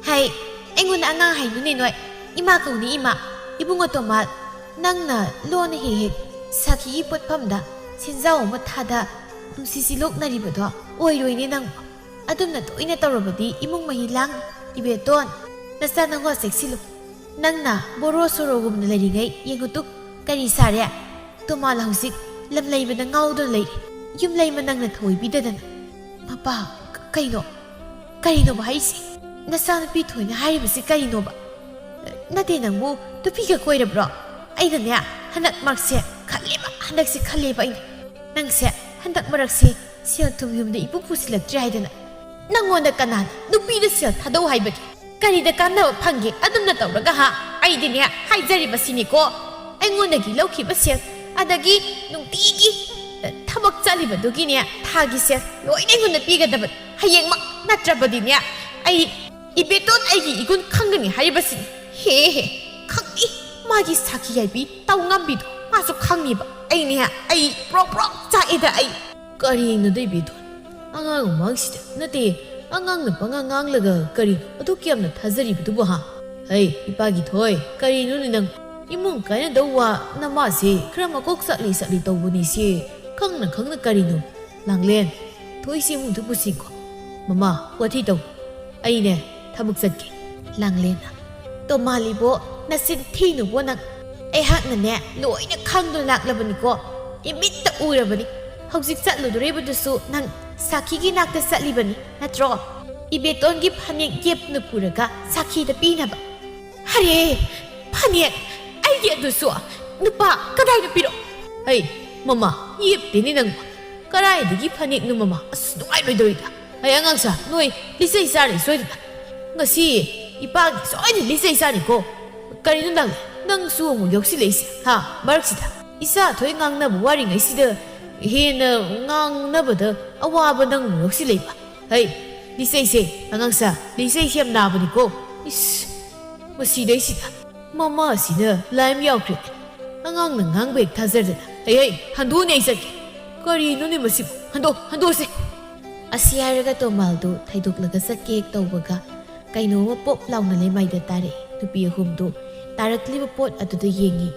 ꯍꯩ, ꯑꯩꯉꯣꯟꯗ ꯑꯉꯥꯡ ꯍꯥꯏꯅꯨꯅꯦ ꯅꯣꯏ꯫ ꯏꯃꯥ ꯀꯧꯅꯤ, ꯏꯃꯥ꯫ ꯏꯕꯨꯡꯉꯣ ꯇꯣꯃꯥꯜ, ꯅꯪꯅ ꯂꯣꯟꯅ ꯍꯦꯛ ꯍꯦꯛ ꯁꯥꯈꯤꯒꯤ ꯄꯣꯠꯐꯝꯗ ꯁꯦꯟꯖꯥꯎ ꯑꯃ ꯊꯥꯗ ꯅꯨꯡꯁꯤ ꯁꯤꯂꯣꯛꯅꯔꯤꯕꯗꯣ ꯑꯣꯏꯔꯣꯏꯅꯦ ꯅꯪꯕꯨ꯫ ꯑꯗꯨꯝꯅ ꯇꯣꯏꯅ ꯇꯧꯔꯕꯗꯤ ꯏꯃꯨꯡ ꯃꯍꯤ ꯂꯥꯡ꯫ ꯏꯕꯦꯇꯣꯟ, ꯅꯆꯥ ꯅꯪꯉꯣ ꯆꯦꯛꯁꯤꯜꯂꯨ꯫ ꯅꯪꯅ ꯕꯣꯔꯣ ꯁꯣꯔꯣꯒꯨꯝꯅ ꯂꯩꯔꯤꯉꯩ ꯌꯦꯡꯉꯨꯇꯨ, ꯀꯔꯤ ꯁꯥꯔꯦ? ꯇꯣꯃꯥꯜ ꯍꯧꯖꯤꯛ ꯂꯝ ꯂꯩꯕꯗ ꯉꯥꯎꯗꯨꯅ ꯂꯩꯔꯤ꯫ ꯌꯨꯝ ꯂꯩꯃ ꯅꯪꯅ ꯊꯧꯑꯣꯏꯕꯤꯗꯗꯅ꯫ ꯃꯄꯥ, ꯀ-, ꯀꯩꯅꯣ? ꯀꯔꯤꯅꯣꯕ ꯍꯥꯏꯁꯦ? ꯅꯆꯥꯅꯨꯄꯤ ꯊꯣꯏꯅ ꯍꯥꯏꯔꯤꯕꯁꯤ ꯀꯔꯤꯅꯣꯕ? ꯅꯠꯇꯦ, ꯅꯪꯕꯨ ꯅꯨꯄꯤꯒ ꯀꯣꯏꯔꯕ꯭ꯔꯣ? ꯑꯩꯅꯅꯦ, ꯍꯟꯗꯛ ꯃꯔꯛꯁꯦ ꯈꯜꯂꯦꯕ, ꯍꯟꯗꯛꯁꯦ ꯈꯜꯂꯦꯕ ꯑꯩꯅ꯫ ꯅꯪꯁꯦ ꯍꯟꯗꯛ ꯃꯔꯛꯁꯦ ꯁꯦꯜ ꯊꯨꯝ ꯌꯨꯝꯗ ꯏꯄꯨ ꯄꯨꯁꯤꯜꯂꯛꯇ꯭ꯔꯦ ꯍꯥꯏꯗꯅ꯫ ꯅꯪꯉꯣꯟꯗ ꯀꯅꯥꯅ ꯅꯨꯄꯤꯗ ꯁꯦꯜ ꯊꯥꯗꯧ ꯍꯥꯏꯕꯒꯦ? ꯀꯔꯤꯗ ꯀꯥꯟꯅꯕ ꯐꯪꯒꯦ ꯑꯗꯨꯝꯅ ꯇꯧꯔꯒ, ꯍꯥ? ꯑꯩꯗꯤꯅꯦ, ꯍꯥꯏꯖꯔꯤꯕꯁꯤꯅꯤꯀꯣ, ꯑꯩꯉꯣꯟꯗꯒꯤ ꯂꯧꯈꯤꯕ ꯁꯦꯜ, ꯑꯗꯒꯤ ꯅꯨꯡꯇꯤꯒꯤ, ꯑ, ꯊꯕꯛ ꯆꯠꯂꯤꯕꯗꯨꯒꯤꯅꯦ, ꯊꯥꯒꯤ ꯁꯦꯜ ꯂꯣꯏꯅ ꯑꯩꯉꯣꯟꯗ ꯄꯤꯒꯗꯕꯅꯤ꯫ ꯍꯌꯦꯡꯃꯛ ꯅꯠꯇ꯭ꯔꯕꯗꯤꯅꯦ, ꯑꯩ ꯏꯕꯦꯇꯣꯟ ꯑꯩꯒꯤ ꯏꯒꯨꯟ ꯈꯪꯒꯅꯤ ꯍꯥꯏꯔꯤꯕꯁꯤꯅꯤ꯫ ꯍꯦ ꯍꯦ, ꯈꯪꯏ꯫ ꯃꯥꯒꯤ ꯁꯥꯈꯤ ꯌꯥꯏꯕꯤ ꯇꯧ ꯉꯝꯕꯤꯗꯣ ꯃꯥꯁꯨ ꯈꯪꯉꯤꯕ꯫ ꯑꯩꯅꯦ, ꯑꯩ ꯄ꯭ꯔꯣꯛ ꯄ꯭ꯔꯣꯛ ꯆꯥꯛꯏꯗ ꯑꯩ꯫ ꯀꯔꯤꯅꯣꯗ ꯏꯕꯦꯇꯣꯟ? ꯑꯉꯥꯡ ꯃꯃꯥꯡꯁꯤꯗ ꯅꯠꯇꯦ, ꯑꯉꯥꯡꯅ ꯄꯉꯥꯡ ꯉꯥꯡꯂꯒ ꯀꯔꯤꯅꯣ ꯑꯗꯨꯛ ꯌꯥꯝꯅ ꯊꯥꯖꯔꯤꯕꯗꯨꯕꯨ, ꯍꯥ? ꯍꯩ, ꯏꯄꯥꯒꯤ ꯊꯣꯏ, ꯀꯔꯤꯅꯣꯅꯦ ꯅꯪ? ꯏꯃꯨꯡ ꯀꯥꯏꯅꯗꯧ ꯋꯥ ꯅꯃꯥꯁꯦ ꯈꯔ ꯃꯀꯣꯛ ꯆꯥꯛꯂꯤ ꯆꯥꯛꯂꯤ ꯇꯧꯕꯅꯤ ꯁꯤ꯫ ꯈꯪꯅ ꯈꯪꯅ ꯀꯔꯤꯅꯣ? ꯂꯥꯡꯂꯦꯟ, ꯊꯣꯏꯁꯤ ꯏꯃꯨꯡꯗ ꯄꯨꯁꯤꯟꯈꯣ꯫ ꯃꯃꯥ, ꯋꯥꯊꯤ ꯇꯧ꯫ ꯑꯩꯅꯦ, ꯊꯕꯛ ꯆꯠꯀꯦ꯫ ꯂꯥꯡꯂꯦꯟꯅ, ꯇꯣꯃꯥꯂꯤꯕꯣ, ꯅꯆꯤꯟ ꯊꯤꯅꯨꯕꯣ ꯅꯪ꯫ ꯑꯩꯍꯥꯛꯅꯅꯦ, ꯂꯣꯏꯅ ꯈꯪꯗꯨꯅ ꯂꯥꯛꯂꯕꯅꯤꯀꯣ꯫ ꯏꯃꯤꯠꯇ ꯎꯔꯕꯅꯤ꯫ ꯍꯧꯖꯤꯛ ꯆꯠꯂꯨꯗꯣꯔꯤꯕꯗꯨꯁꯨ ꯅꯪ ꯁꯥꯈꯤꯒꯤ ꯅꯥꯛꯇ ꯆꯠꯂꯤꯕꯅꯤ, ꯅꯠꯇ꯭ꯔꯣ? ꯏꯕꯦꯇꯣꯟꯒꯤ ꯐꯅꯦꯛ ꯌꯦꯞꯅ ꯄꯨꯔꯒ ꯁꯥꯈꯤꯗ ꯄꯤꯅꯕ꯫ ꯑꯔꯦ, ꯐꯅꯦꯛ! ꯑꯩꯒꯤ ꯑꯗꯨꯁꯨ! ꯅꯨꯄꯥ, ꯀꯗꯥꯏꯗ ꯄꯤꯔꯣ? ꯍꯩ, ꯃꯃꯥ, ꯌꯦꯞꯇꯦꯅꯦ ꯅꯪ꯫ ꯀꯗꯥꯏꯗꯒꯤ ꯐꯅꯦꯛꯅꯣ, ꯃꯃꯥ? ꯑꯁ, ꯅꯨꯡꯉꯥꯏꯔꯣꯏꯗꯧꯔꯤꯗ꯫ ꯍꯩ, ꯑꯉꯥꯡꯁꯥ, ꯅꯣꯏ ꯂꯤꯆꯩ ꯆꯥꯔꯦ ꯁꯣꯏꯗꯅ꯫ ꯉꯁꯤ ꯏꯄꯥꯒꯤ ꯁꯣꯏꯗꯅ ꯂꯤꯆꯩ ꯆꯥꯅꯤꯀꯣ꯫ ꯀꯔꯤꯅꯣ ꯅꯪ, ꯅꯪꯁꯨ ꯑꯃꯨꯛ ꯌꯥꯎꯁꯤꯜꯂꯛꯏꯁꯦ, ꯍꯥ, ꯃꯔꯛꯁꯤꯗ? ꯏꯆꯥ ꯊꯣꯏ ꯉꯥꯡꯅꯕ ꯋꯥꯔꯤꯉꯩꯁꯤꯗ ꯍꯦꯟꯅ ꯉꯥꯡꯅꯕꯗ ꯑꯋꯥꯕ ꯅꯪ ꯑꯃꯨꯛ ꯌꯥꯎꯁꯤꯜꯂꯛꯏꯕ꯫ ꯍꯩ, ꯂꯤꯆꯩꯁꯦ, ꯑꯉꯥꯡꯁꯥ, ꯂꯤꯆꯩꯁꯦ ꯌꯥꯝ ꯅꯥꯕꯅꯤꯀꯣ꯫ ꯏꯁ, ꯃꯁꯤꯗꯩꯁꯤꯗ ꯃꯃꯥꯁꯤꯅ ꯂꯥꯏꯝ ꯌꯥꯎꯈ꯭ꯔꯦ꯫ ꯑꯉꯥꯡꯅ ꯉꯥꯡꯕ ꯍꯦꯛ ꯊꯥꯖꯗꯅ꯫ ꯍꯩ, ꯍꯩ, ꯍꯟꯗꯣꯛꯑꯅꯦ ꯑꯩ ꯆꯠꯀꯦ꯫ ꯀꯔꯤꯅꯣꯅꯦ ꯃꯁꯤꯕꯨ? ꯍꯟꯗꯣꯛ, ꯍꯟꯗꯣꯛꯑꯁꯦ꯫ ꯑꯁꯤ ꯍꯥꯏꯔꯒ ꯇꯣꯃꯥꯜꯗꯨ ꯊꯩꯗꯣꯛꯂꯒ ꯆꯠꯀꯦ ꯍꯦꯛ ꯇꯧꯕꯒ ꯀꯩꯅꯣꯝꯃ ꯄꯣꯞ ꯂꯥꯎꯅ ꯂꯩꯃꯥꯏꯗ ꯇꯥꯔꯛꯏ꯫ ꯅꯨꯄꯤ ꯑꯍꯨꯝꯗꯨ ꯇꯥꯔꯛꯂꯤꯕ ꯄꯣꯠ ꯑꯗꯨꯗ ꯌꯦꯡꯉꯤ꯫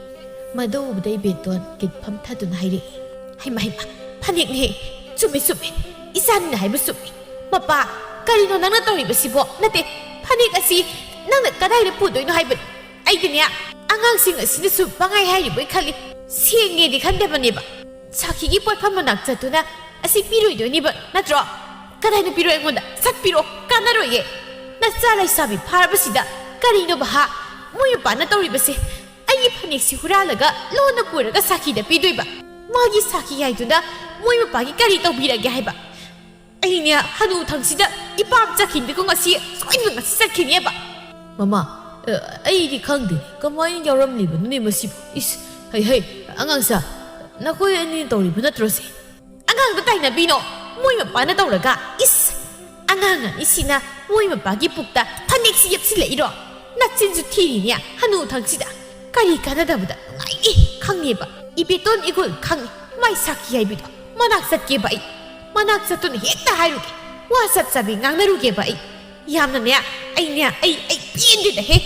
ꯃꯗꯨ ꯎꯕꯗ ꯏꯕꯦꯇꯣꯟ ꯀꯤꯠ ꯐꯝꯊꯗꯨꯅ ꯍꯥꯏꯔꯛꯏ, "ꯍꯩꯃ, ꯍꯩꯃ, ꯐꯅꯦꯛꯅꯦꯍꯦ! ꯆꯨꯝꯃꯤ, ꯆꯨꯝꯃꯤ꯫ ꯏꯆꯥꯅꯤꯅ ꯍꯥꯏꯕ ꯆꯨꯝꯃꯤ꯫ ꯃꯄꯥ, ꯀꯔꯤꯅꯣ ꯅꯪꯅ ꯇꯧꯔꯤꯕꯁꯤꯕꯣ? ꯅꯠꯇꯦ, ꯐꯅꯦꯛ ꯑꯁꯤ ꯅꯪꯅ ꯀꯗꯥꯏꯗ ꯄꯨꯗꯣꯏꯅꯣ ꯍꯥꯏꯕꯅꯤ? ꯑꯩꯗꯤꯅꯦ, ꯑꯉꯥꯡꯁꯤꯡ ꯑꯁꯤꯅꯁꯨ ꯄꯪꯍꯥꯏ ꯍꯥꯏꯔꯤꯕꯣꯏ ꯈꯜꯂꯤ꯫ ꯁꯦꯡꯉꯦꯗꯤ ꯈꯟꯗꯕꯅꯦꯕ꯫ ꯁꯥꯈꯤꯒꯤ ꯄꯣꯠꯐꯝ ꯃꯅꯥꯛ ꯆꯠꯇꯨꯅ ꯑꯁꯤ ꯄꯤꯔꯣꯏꯗꯣꯏꯅꯦꯕ, ꯅꯠꯇ꯭ꯔꯣ? ꯀꯗꯥꯏꯗ ꯄꯤꯔꯣ ꯑꯩꯉꯣꯟꯗ? ꯁꯠ ꯄꯤꯔꯣ, ꯀꯥꯟꯅꯔꯣꯏꯌꯦ꯫ ꯅꯆꯥ ꯂꯩꯁꯥꯕꯤ ꯐꯥꯔꯕꯁꯤꯗ ꯀꯔꯤꯅꯣꯕ ꯍꯥ? ꯃꯣꯏ ꯃꯄꯥꯅ ꯇꯧꯔꯤꯕꯁꯦ? ꯑꯩꯒꯤ ꯐꯅꯦꯛꯁꯤ ꯍꯨꯔꯥꯜꯂꯒ ꯂꯣꯟꯅ ꯄꯨꯔꯒ ꯁꯥꯈꯤꯗ ꯄꯤꯗꯣꯏꯕ? ꯃꯥꯒꯤ ꯁꯥꯈꯤ ꯍꯥꯏꯗꯨꯅ ꯃꯣꯏ ꯃꯄꯥꯒꯤ ꯀꯔꯤ ꯇꯧꯕꯤꯔꯒꯦ ꯍꯥꯏꯕ? ꯑꯩꯅꯦ, ꯍꯅꯨ ꯊꯪꯁꯤꯗ ꯏꯄꯥꯝ ꯆꯠꯈꯤꯅꯤꯀꯣ, ꯉꯁꯤ ꯁꯣꯏꯗꯅ ꯉꯁꯤ ꯆꯠꯈꯤꯅꯦꯕ꯫ ꯃꯃꯥ, ꯑ, ꯑꯩꯗꯤ ꯈꯪꯗꯦ, ꯀꯃꯥꯏꯅ ꯌꯥꯎꯔꯝꯂꯤꯕꯅꯣꯅꯦ ꯃꯁꯤꯕꯨ? ꯏꯁ, ꯍꯩ, ꯍꯩ, ꯑꯉꯥꯡꯁꯥ, ꯅꯈꯣꯏ ꯑꯅꯤ ꯇꯧꯔꯤꯕ ꯅꯠꯇ꯭ꯔꯣ ꯁꯤ? ꯑꯉꯥꯡꯗ ꯇꯥꯏꯅꯕꯤꯅꯣ, ꯃꯣꯏ ꯃꯄꯥꯅ ꯇꯧꯔꯒ꯫ ꯏꯁ! ꯑꯉꯥꯡ ꯑꯅꯤꯁꯤꯅ ꯃꯣꯏ ꯃꯄꯥꯒꯤ ꯄꯨꯛꯇ ꯐꯅꯦꯛꯁꯤ ꯌꯦꯞꯁꯤꯜꯂꯛꯏꯔꯣ? ꯅꯆꯤꯟꯁꯨ ꯊꯤꯔꯤꯅꯦ, ꯍꯅꯨ ꯊꯪꯁꯤꯗ꯫ ꯀꯔꯤ ꯀꯥꯟꯅꯗꯕꯗ ꯅꯨꯡꯉꯥꯏꯅꯤ ꯈꯪꯉꯦꯕ꯫ ꯏꯕꯦꯇꯣꯟ ꯏꯒꯨꯜ ꯈꯪꯉꯤ, ꯃꯥꯏ ꯁꯥꯈꯤ ꯍꯥꯏꯕꯤꯗꯣ꯫ ꯃꯅꯥꯛ ꯆꯠꯀꯦꯕ ꯑꯩ꯫ ꯃꯅꯥꯛ ꯆꯠꯇꯨꯅ ꯍꯦꯛꯇ ꯍꯥꯏꯔꯨꯒꯦ꯫ ꯋꯥ ꯆꯞ ꯆꯥꯕꯤ ꯉꯥꯡꯅꯔꯨꯒꯦꯕ ꯑꯩ꯫ ꯌꯥꯝꯅꯅꯦ, ꯑꯩꯅꯦ, ꯑꯩ, ꯑꯩ ꯄꯦꯟꯗꯦꯗꯍꯦ!"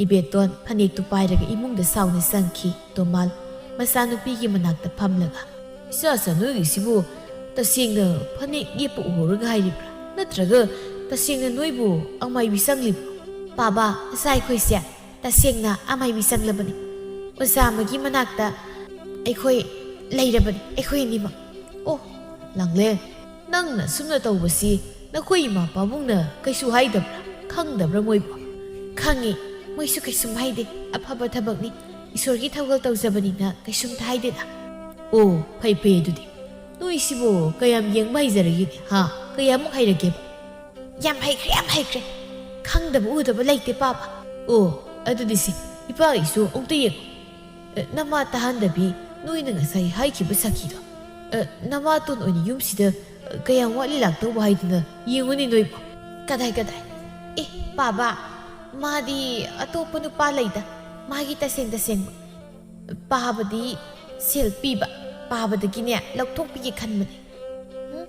ꯏꯕꯦꯇꯣꯟ ꯐꯅꯦꯛꯇꯨ ꯄꯥꯏꯔꯒ ꯏꯃꯨꯡꯗ ꯁꯥꯎꯅ ꯆꯪꯈꯤ꯫ ꯇꯣꯃꯥꯜ ꯃꯆꯥꯅꯨꯄꯤꯒꯤ ꯃꯅꯥꯛꯇ ꯐꯝꯂꯒ, "ꯏꯆꯥ, ꯏꯆꯥ, ꯅꯣꯏꯒꯤꯁꯤꯕꯨ ꯇꯁꯦꯡꯅ ꯐꯅꯦꯛ ꯌꯦꯠꯄ ꯎꯍꯧꯔꯒ ꯍꯥꯏꯔꯤꯕ꯭ꯔꯥ? ꯅꯠꯇ꯭ꯔꯒ ꯇꯁꯦꯡꯅ ꯅꯣꯏꯕꯨ ꯑꯃꯥꯏꯕꯤ ꯆꯪꯂꯤꯕ꯭ꯔꯣ?" "ꯄꯥꯕ, ꯏꯆꯥ, ꯑꯩꯈꯣꯏꯁꯦ ꯇꯁꯦꯡꯅ ꯑꯃꯥꯏꯕꯤ ꯆꯪꯂꯕꯅꯤ꯫ ꯑꯣꯖꯥ ꯑꯃꯒꯤ ꯃꯅꯥꯛꯇ ꯑꯩꯈꯣꯏ ꯂꯩꯔꯕꯅꯤ, ꯑꯩꯈꯣꯏ ꯑꯅꯤꯃꯛ꯫" "ꯑꯣ, ꯂꯥꯡꯂꯦꯟ, ꯅꯪꯅ ꯁꯨꯝꯅ ꯇꯧꯕꯁꯤ ꯅꯈꯣꯏ ꯏꯃꯥ ꯄꯥꯕꯨꯡꯅ ꯀꯩꯁꯨ ꯍꯥꯏꯗꯕ꯭ꯔꯥ? ꯈꯪꯗꯕ꯭ꯔꯥ ꯃꯣꯏꯕꯨ?" "ꯈꯪꯉꯤ, ꯃꯣꯏꯁꯨ ꯀꯩꯁꯨꯝ ꯍꯥꯏꯗꯦ꯫ ꯑꯐꯕ ꯊꯕꯛꯅꯤ, ꯏꯁꯣꯔꯒꯤ ꯊꯧꯒꯜ ꯇꯧꯖꯕꯅꯤꯅ ꯀꯩꯁꯨꯝꯇ ꯍꯥꯏꯗꯦꯗ꯫" "ꯑꯣ, ꯐꯩ, ꯐꯩ꯫ ꯑꯗꯨꯗꯤ ꯅꯣꯏꯁꯤꯕꯨ ꯀꯌꯥꯝ ꯌꯦꯡꯕ ꯍꯩꯖꯔꯒꯦꯅꯦ, ꯍꯥ? ꯀꯌꯥꯃꯨꯛ ꯍꯩꯔꯒꯦꯕ?" "ꯌꯥꯝ ꯍꯩꯈ꯭ꯔꯦ, ꯌꯥꯝ ꯍꯩꯈ꯭ꯔꯦ꯫ ꯈꯪꯗꯕ ꯎꯗꯕ ꯂꯩꯇꯦ, ꯄꯥꯕ꯫" "ꯑꯣ, ꯑꯗꯨꯗꯤ ꯁꯤ ꯏꯄꯥꯒꯤꯁꯨ ꯑꯃꯨꯛꯇ ꯌꯦꯡꯉꯨ꯫ ꯑꯦ, ꯅꯃꯥ ꯇꯥꯍꯟꯗꯕꯤ, ꯅꯣꯏꯅ ꯉꯁꯥꯏ ꯍꯥꯏꯈꯤꯕ ꯁꯈꯤꯗꯣ꯫ ꯑꯦ, ꯅꯃꯥꯇꯣꯟ ꯑꯣꯏꯅ ꯌꯨꯝꯁꯤꯗ, ꯑꯦ, ꯀꯌꯥꯝ ꯋꯥꯠꯂꯤ ꯂꯥꯛꯇꯧꯕ ꯍꯥꯏꯗꯨꯅ ꯌꯦꯡꯉꯨꯅꯦ ꯅꯣꯏꯕꯨ꯫" "ꯀꯗꯥꯏ, ꯀꯗꯥꯏ? ꯑꯦ, ꯄꯥꯕ, ꯃꯥꯗꯤ ꯑꯇꯣꯞꯄ ꯅꯨꯄꯥ ꯂꯩꯗ, ꯃꯥꯒꯤ ꯇꯁꯦꯡ ꯇꯁꯦꯡꯕ꯫ ꯄꯥꯕꯗꯤ ꯁꯦꯜ ꯄꯤꯕ, ꯄꯥꯕꯗꯒꯤꯅꯦ ꯂꯧꯊꯣꯛꯄꯤꯒꯦ ꯈꯟꯕꯅꯦ꯫ ꯎꯝ,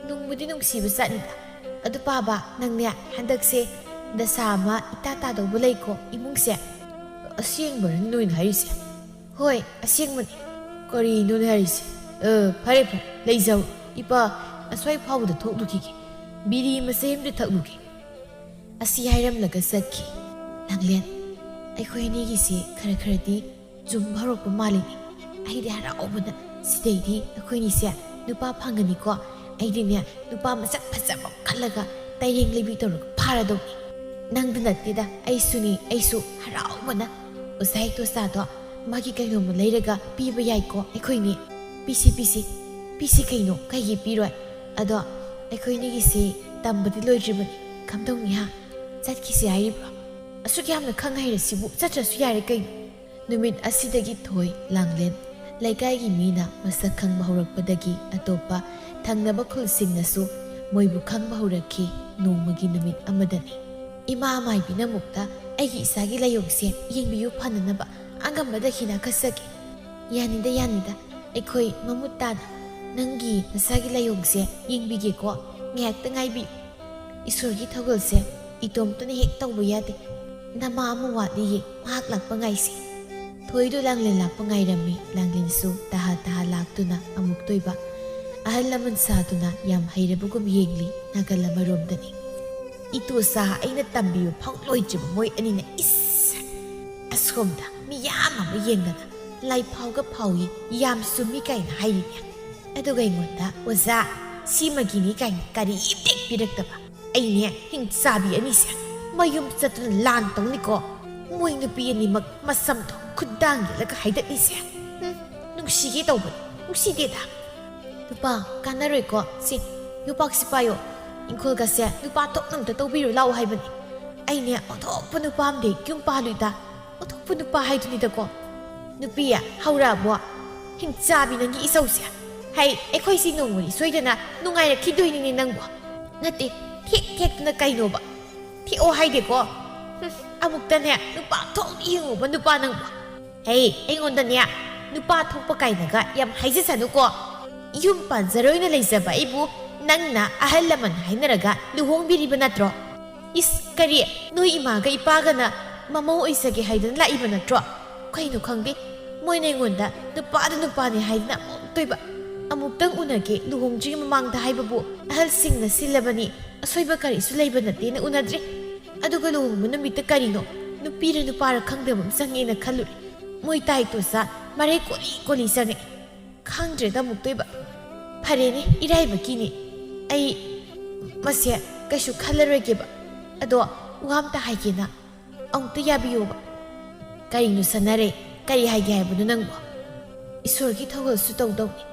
ꯅꯨꯡꯕꯨꯗꯤ ꯅꯨꯡꯁꯤꯕ ꯖꯥꯠꯅꯤꯗ꯫ ꯑꯗꯨ ꯄꯥꯕ, ꯅꯪꯅꯦ ꯍꯟꯗꯛꯁꯦ ꯗꯁꯥ ꯑꯃ ꯏꯇꯥ ꯇꯥꯗꯧꯕ ꯂꯩꯀꯣ ꯏꯃꯨꯡꯁꯦ꯫" "ꯑꯁꯦꯡꯕꯔꯅꯦ ꯅꯣꯏꯅ ꯍꯥꯏꯔꯤꯁꯦ?" "ꯍꯣꯏ, ꯑꯁꯦꯡꯕꯅꯦ꯫" "ꯀꯔꯤꯅꯣꯅꯦ ꯍꯥꯏꯔꯤꯁꯦ? ꯑ, ꯐꯔꯦ, ꯐꯔꯦ, ꯂꯩꯖꯧ꯫ ꯏꯄꯥ ꯑꯁ꯭ꯋꯥꯏ ꯐꯥꯎꯕꯗ ꯊꯣꯛꯂꯨꯈꯤꯒꯦ, ꯕꯤꯔꯤ ꯃꯆꯩ ꯑꯃꯗ ꯊꯛꯂꯨꯒꯦ꯫" ꯑꯁꯤ ꯍꯥꯏꯔꯝꯂꯒ ꯆꯠꯈꯤ꯫ "ꯂꯥꯡꯂꯦꯟ, ꯑꯩꯈꯣꯏ ꯑꯅꯤꯒꯤꯁꯦ ꯈꯔ ꯈꯔꯗꯤ ꯆꯨꯝꯕ ꯍꯧꯔꯛꯄ ꯃꯥꯜꯂꯤꯅꯦ꯫ ꯑꯩꯗꯤ ꯍꯔꯥꯎꯕꯅ ꯁꯤꯗꯩꯗꯤ ꯑꯩꯈꯣꯏꯅꯤꯁꯦ ꯅꯨꯄꯥ ꯐꯪꯒꯅꯤꯀꯣ꯫ ꯑꯩꯗꯤꯅꯦ ꯅꯨꯄꯥ ꯃꯁꯛ ꯐꯖꯕ ꯈꯜꯂꯒ ꯇꯩꯔꯦꯡ ꯂꯩꯕꯤ ꯇꯧꯔꯒ ꯐꯥꯔꯗꯧꯅꯤ꯫" "ꯅꯪꯗ ꯅꯠꯇꯦꯗ, ꯑꯩꯁꯨꯅꯤ, ꯑꯩꯁꯨ ꯍꯔꯥꯎꯕꯅ ꯑꯣꯖꯥ ꯍꯦꯛꯇꯣꯆꯥꯗꯣ ꯃꯥꯒꯤ ꯀꯩꯅꯣꯝꯃ ꯂꯩꯔꯒ ꯄꯤꯕ ꯌꯥꯏꯀꯣ ꯑꯩꯈꯣꯏꯅꯤ꯫ ꯄꯤꯁꯤ, ꯄꯤꯁꯤ, ꯄꯤꯁꯤ ꯀꯩꯅꯣ, ꯀꯩꯒꯤ ꯄꯤꯔꯣꯏ? ꯑꯗꯣ ꯑꯩꯈꯣꯏꯅꯤꯒꯤꯁꯦ ꯇꯝꯕꯗꯤ ꯂꯣꯏꯗ꯭ꯔꯤꯕꯅꯤ, ꯀꯝꯗꯧꯅꯤ ꯍꯥ? ꯆꯠꯈꯤꯁꯤ ꯍꯥꯏꯔꯤꯕ꯭ꯔꯣ? ꯑꯁꯨꯛ ꯌꯥꯝꯅ ꯈꯪ ꯍꯩꯔꯁꯤꯕꯨ ꯆꯠꯇ꯭ꯔꯁꯨ ꯌꯥꯔꯦ ꯀꯩꯅꯣ?" ꯅꯨꯃꯤꯠ ꯑꯁꯤꯗꯒꯤ ꯊꯣꯏ ꯂꯥꯡꯂꯦꯟ ꯂꯩꯀꯥꯏꯒꯤ ꯃꯤꯅ ꯃꯁꯛ ꯈꯪꯕ ꯍꯧꯔꯛꯄꯗꯒꯤ ꯑꯇꯣꯞꯄ ꯊꯪꯅꯕ ꯈꯨꯜꯁꯤꯡꯅꯁꯨ ꯃꯣꯏꯕꯨ ꯈꯪꯕ ꯍꯧꯔꯛꯈꯤ꯫ ꯅꯣꯡꯃꯒꯤ ꯅꯨꯃꯤꯠ ꯑꯃꯗꯅꯤ꯫ "ꯏꯃꯥ ꯃꯥꯏꯕꯤꯅ ꯑꯃꯨꯛꯇ ꯑꯩꯒꯤ ꯏꯆꯥꯒꯤ ꯂꯥꯏꯑꯣꯡꯁꯦ ꯌꯦꯡꯕꯤꯌꯨ ꯐꯅꯅꯕ ꯑꯉꯝꯕ ꯗꯈꯤꯅꯥ ꯀꯠꯆꯒꯦ꯫" "ꯌꯥꯅꯤꯗ, ꯌꯥꯅꯤꯗ, ꯑꯩꯈꯣꯏ ꯃꯃꯨꯠ ꯇꯥꯅ ꯅꯪꯒꯤ ꯅꯁꯥꯒꯤ ꯂꯥꯏꯑꯣꯡꯁꯦ ꯌꯦꯡꯕꯤꯒꯦꯀꯣ꯫ ꯉꯥꯏꯍꯥꯛꯇ ꯉꯥꯏꯕꯤꯌꯨ꯫ ꯏꯁꯣꯔꯒꯤ ꯊꯧꯒꯜꯁꯦ ꯏꯇꯣꯝꯇꯅ ꯍꯦꯛ ꯇꯧꯕ ꯌꯥꯗꯦ꯫ ꯅꯃꯥ ꯑꯃ ꯋꯥꯠꯂꯤꯌꯦ, ꯃꯍꯥꯛ ꯂꯥꯛꯄ ꯉꯥꯏꯁꯤ꯫ ꯊꯣꯏꯗꯣ ꯂꯥꯡꯂꯦꯟ ꯂꯥꯛꯄ ꯉꯥꯏꯔꯝꯃꯤ꯫ ꯂꯥꯡꯂꯦꯟꯁꯨ ꯇꯍꯥ ꯇꯍꯥ ꯂꯥꯛꯇꯨꯅ ꯑꯃꯨꯛꯇꯣꯏꯕ ꯑꯍꯜ ꯂꯃꯟ ꯁꯥꯗꯨꯅ ꯌꯥꯝ ꯍꯩꯔꯕꯒꯨꯝ ꯌꯦꯡꯂꯤ꯫ ꯅꯥꯀꯜ ꯑꯃꯔꯣꯝꯗꯅꯤ꯫ ꯏꯇꯨ ꯁꯥ ꯑꯩꯅ ꯇꯝꯕꯤꯕ ꯐꯥꯎ ꯂꯣꯏꯗ꯭ꯔꯤꯕ ꯃꯣꯏ ꯑꯅꯤꯅ ꯏꯁ! ꯑꯁꯣꯝꯗ ꯃꯤꯌꯥꯝ ꯑꯃ ꯌꯦꯡꯗꯅ ꯂꯥꯏꯐꯥꯎꯒ ꯐꯥꯎꯏ, ꯌꯥꯝ ꯆꯨꯝꯃꯤ ꯀꯥꯏꯅ ꯍꯥꯏꯔꯤꯅꯦ꯫ ꯑꯗꯨꯒ ꯑꯩꯉꯣꯟꯗ "ꯑꯣꯖꯥ, ꯁꯤꯃꯒꯤꯅꯤ" ꯀꯥꯏꯅ ꯀꯔꯤꯝꯇ ꯄꯤꯔꯛꯇꯕ꯫ ꯑꯩꯅꯦ ꯍꯤꯡꯆꯥꯕꯤ ꯑꯅꯤꯁꯦ ꯃꯌꯨꯝ ꯆꯠꯇꯨꯅ ꯂꯥꯟ ꯇꯧꯅꯤꯀꯣ꯫ ꯃꯣꯏ ꯅꯨꯄꯤ ꯑꯅꯤꯃꯛ ꯃꯁꯝꯗꯣ ꯈꯨꯗꯥꯡ ꯌꯦꯠꯂꯒ ꯍꯥꯏꯗꯠꯂꯤꯁꯦ꯫ ꯎꯝ, ꯅꯨꯡꯁꯤꯒꯦ ꯇꯧꯕꯅꯤ, ꯅꯨꯡꯁꯤꯗꯦꯗ꯫ ꯅꯨꯄꯥ ꯀꯥꯟꯅꯔꯣꯏꯀꯣ꯫ ꯁꯤ ꯌꯣꯄꯥꯛꯁꯤ ꯄꯥꯏꯌꯣ꯫ ꯏꯪꯈꯣꯜꯒꯁꯦ ꯅꯨꯄꯥ ꯊꯣꯛꯅ ꯑꯝꯇ ꯇꯧꯕꯤꯔꯨ ꯂꯥꯛꯑꯣ ꯍꯥꯏꯕꯅꯤ꯫ ꯑꯩꯅꯦ ꯑꯣꯟꯊꯣꯛꯄ ꯅꯨꯄꯥ ꯑꯝꯗ ꯌꯨꯝ ꯄꯥꯜꯂꯨꯏꯗ꯫ ꯑꯣꯟꯊꯣꯛꯄ ꯅꯨꯄꯥ ꯍꯥꯏꯗꯨꯅꯤꯗꯀꯣ꯫ ꯅꯨꯄꯤ ꯍꯧꯔꯛꯑꯕꯣ? ꯍꯤꯡꯆꯥꯕꯤ ꯅꯪꯒꯤ ꯏꯁꯧꯁꯦ꯫ ꯍꯩ, ꯑꯩꯈꯣꯏꯁꯤ ꯅꯣꯡꯃꯗꯤ ꯁꯣꯏꯗꯅ ꯅꯨꯡꯉꯥꯏꯔꯛꯈꯤꯗꯣꯏꯅꯤꯅꯦ ꯅꯪꯕꯨ꯫ ꯅꯠꯇꯦ, ꯊꯦꯛ ꯊꯦꯛꯇꯅ ꯀꯩꯅꯣꯕ? ꯊꯦꯛꯑꯣ ꯍꯥꯏꯗꯦꯀꯣ꯫ ꯍꯨꯝ, ꯑꯃꯨꯛꯇꯅꯦ ꯅꯨꯄꯥ ꯊꯣꯛꯅ ꯌꯦꯡꯉꯨꯕ ꯅꯨꯄꯥ ꯅꯪꯕꯨ꯫ ꯍꯦ, ꯑꯩꯉꯣꯟꯗꯅꯦ ꯅꯨꯄꯥ ꯊꯣꯛꯄ ꯀꯥꯏꯅꯒ ꯌꯥꯝ ꯍꯥꯏꯖꯁꯅꯨꯀꯣ꯫ ꯌꯨꯝ ꯄꯥꯟꯖꯔꯣꯏꯅ ꯂꯩꯖꯕ ꯑꯩꯕꯨ ꯅꯪꯅ ꯑꯍꯜ ꯂꯃꯟ ꯍꯥꯏꯅꯔꯒ ꯂꯨꯍꯣꯡꯕꯤꯔꯤꯕ ꯅꯠꯇ꯭ꯔꯣ? ꯏꯁ, ꯀꯔꯤ? ꯅꯣꯏ ꯏꯃꯥꯒ ꯏꯄꯥꯒꯅ ꯃꯃꯧ ꯑꯣꯏꯖꯒꯦ ꯍꯥꯏꯗꯅ ꯂꯥꯛꯏꯕ ꯅꯠꯇ꯭ꯔꯣ? ꯀꯩꯅꯣ ꯈꯪꯗꯦ, ꯃꯣꯏꯅ ꯑꯩꯉꯣꯟꯗ ꯅꯨꯄꯥꯗ ꯅꯨꯄꯥꯅꯤ ꯍꯥꯏꯗꯅ ꯑꯃꯨꯛꯇꯣꯏꯕ꯫ ꯑꯃꯨꯛꯇꯪ ꯎꯅꯒꯦ ꯂꯨꯍꯣꯡꯗ꯭ꯔꯤꯉꯩ ꯃꯃꯥꯡꯗ ꯍꯥꯏꯕꯕꯨ ꯑꯍꯜꯁꯤꯡꯅ ꯁꯤꯜꯂꯕꯅꯤ, ꯑꯁꯣꯏꯕ ꯀꯔꯤꯁꯨ ꯂꯩꯕ ꯅꯠꯇꯦꯅ ꯎꯅꯗ꯭ꯔꯤ꯫ ꯑꯗꯨꯒ ꯂꯨꯍꯣꯡꯕ ꯅꯨꯃꯤꯠꯇ ꯀꯔꯤꯅꯣ, ꯅꯨꯄꯤꯔ ꯅꯨꯄꯥꯔ ꯈꯪꯗꯕ ꯑꯃ ꯆꯪꯉꯦꯅ ꯈꯜꯂꯨꯔꯦ꯫ ꯃꯣꯏ ꯇꯥꯏꯇꯣ ꯆꯥ ꯃꯔꯩ ꯀꯣꯂꯤ ꯀꯣꯂꯤ ꯆꯪꯉꯦ꯫ ꯈꯪꯗ꯭ꯔꯦꯗ ꯑꯃꯨꯛꯇꯣꯏꯕ꯫ ꯐꯔꯦꯅꯦ, ꯏꯔꯥꯏꯕꯛꯀꯤꯅꯤ꯫ ꯑꯩ ꯃꯁꯦ ꯀꯩꯁꯨ ꯈꯜꯂꯔꯣꯏꯒꯦꯕ꯫ ꯑꯗꯣ ꯋꯥ ꯑꯝꯇ ꯍꯥꯏꯒꯦꯅ꯫ ꯑꯃꯨꯛꯇ ꯌꯥꯕꯤꯌꯣꯕ꯫ ꯀꯔꯤꯅꯣ ꯁꯥꯟꯅꯔꯦ? ꯀꯔꯤ ꯍꯥꯏꯒꯦ ꯍꯥꯏꯕꯅꯣ ꯅꯪꯕꯣ? ꯏꯁꯣꯔꯒꯤ ꯊꯧꯒꯜꯁꯨ ꯇꯧꯗꯧꯅꯤ꯫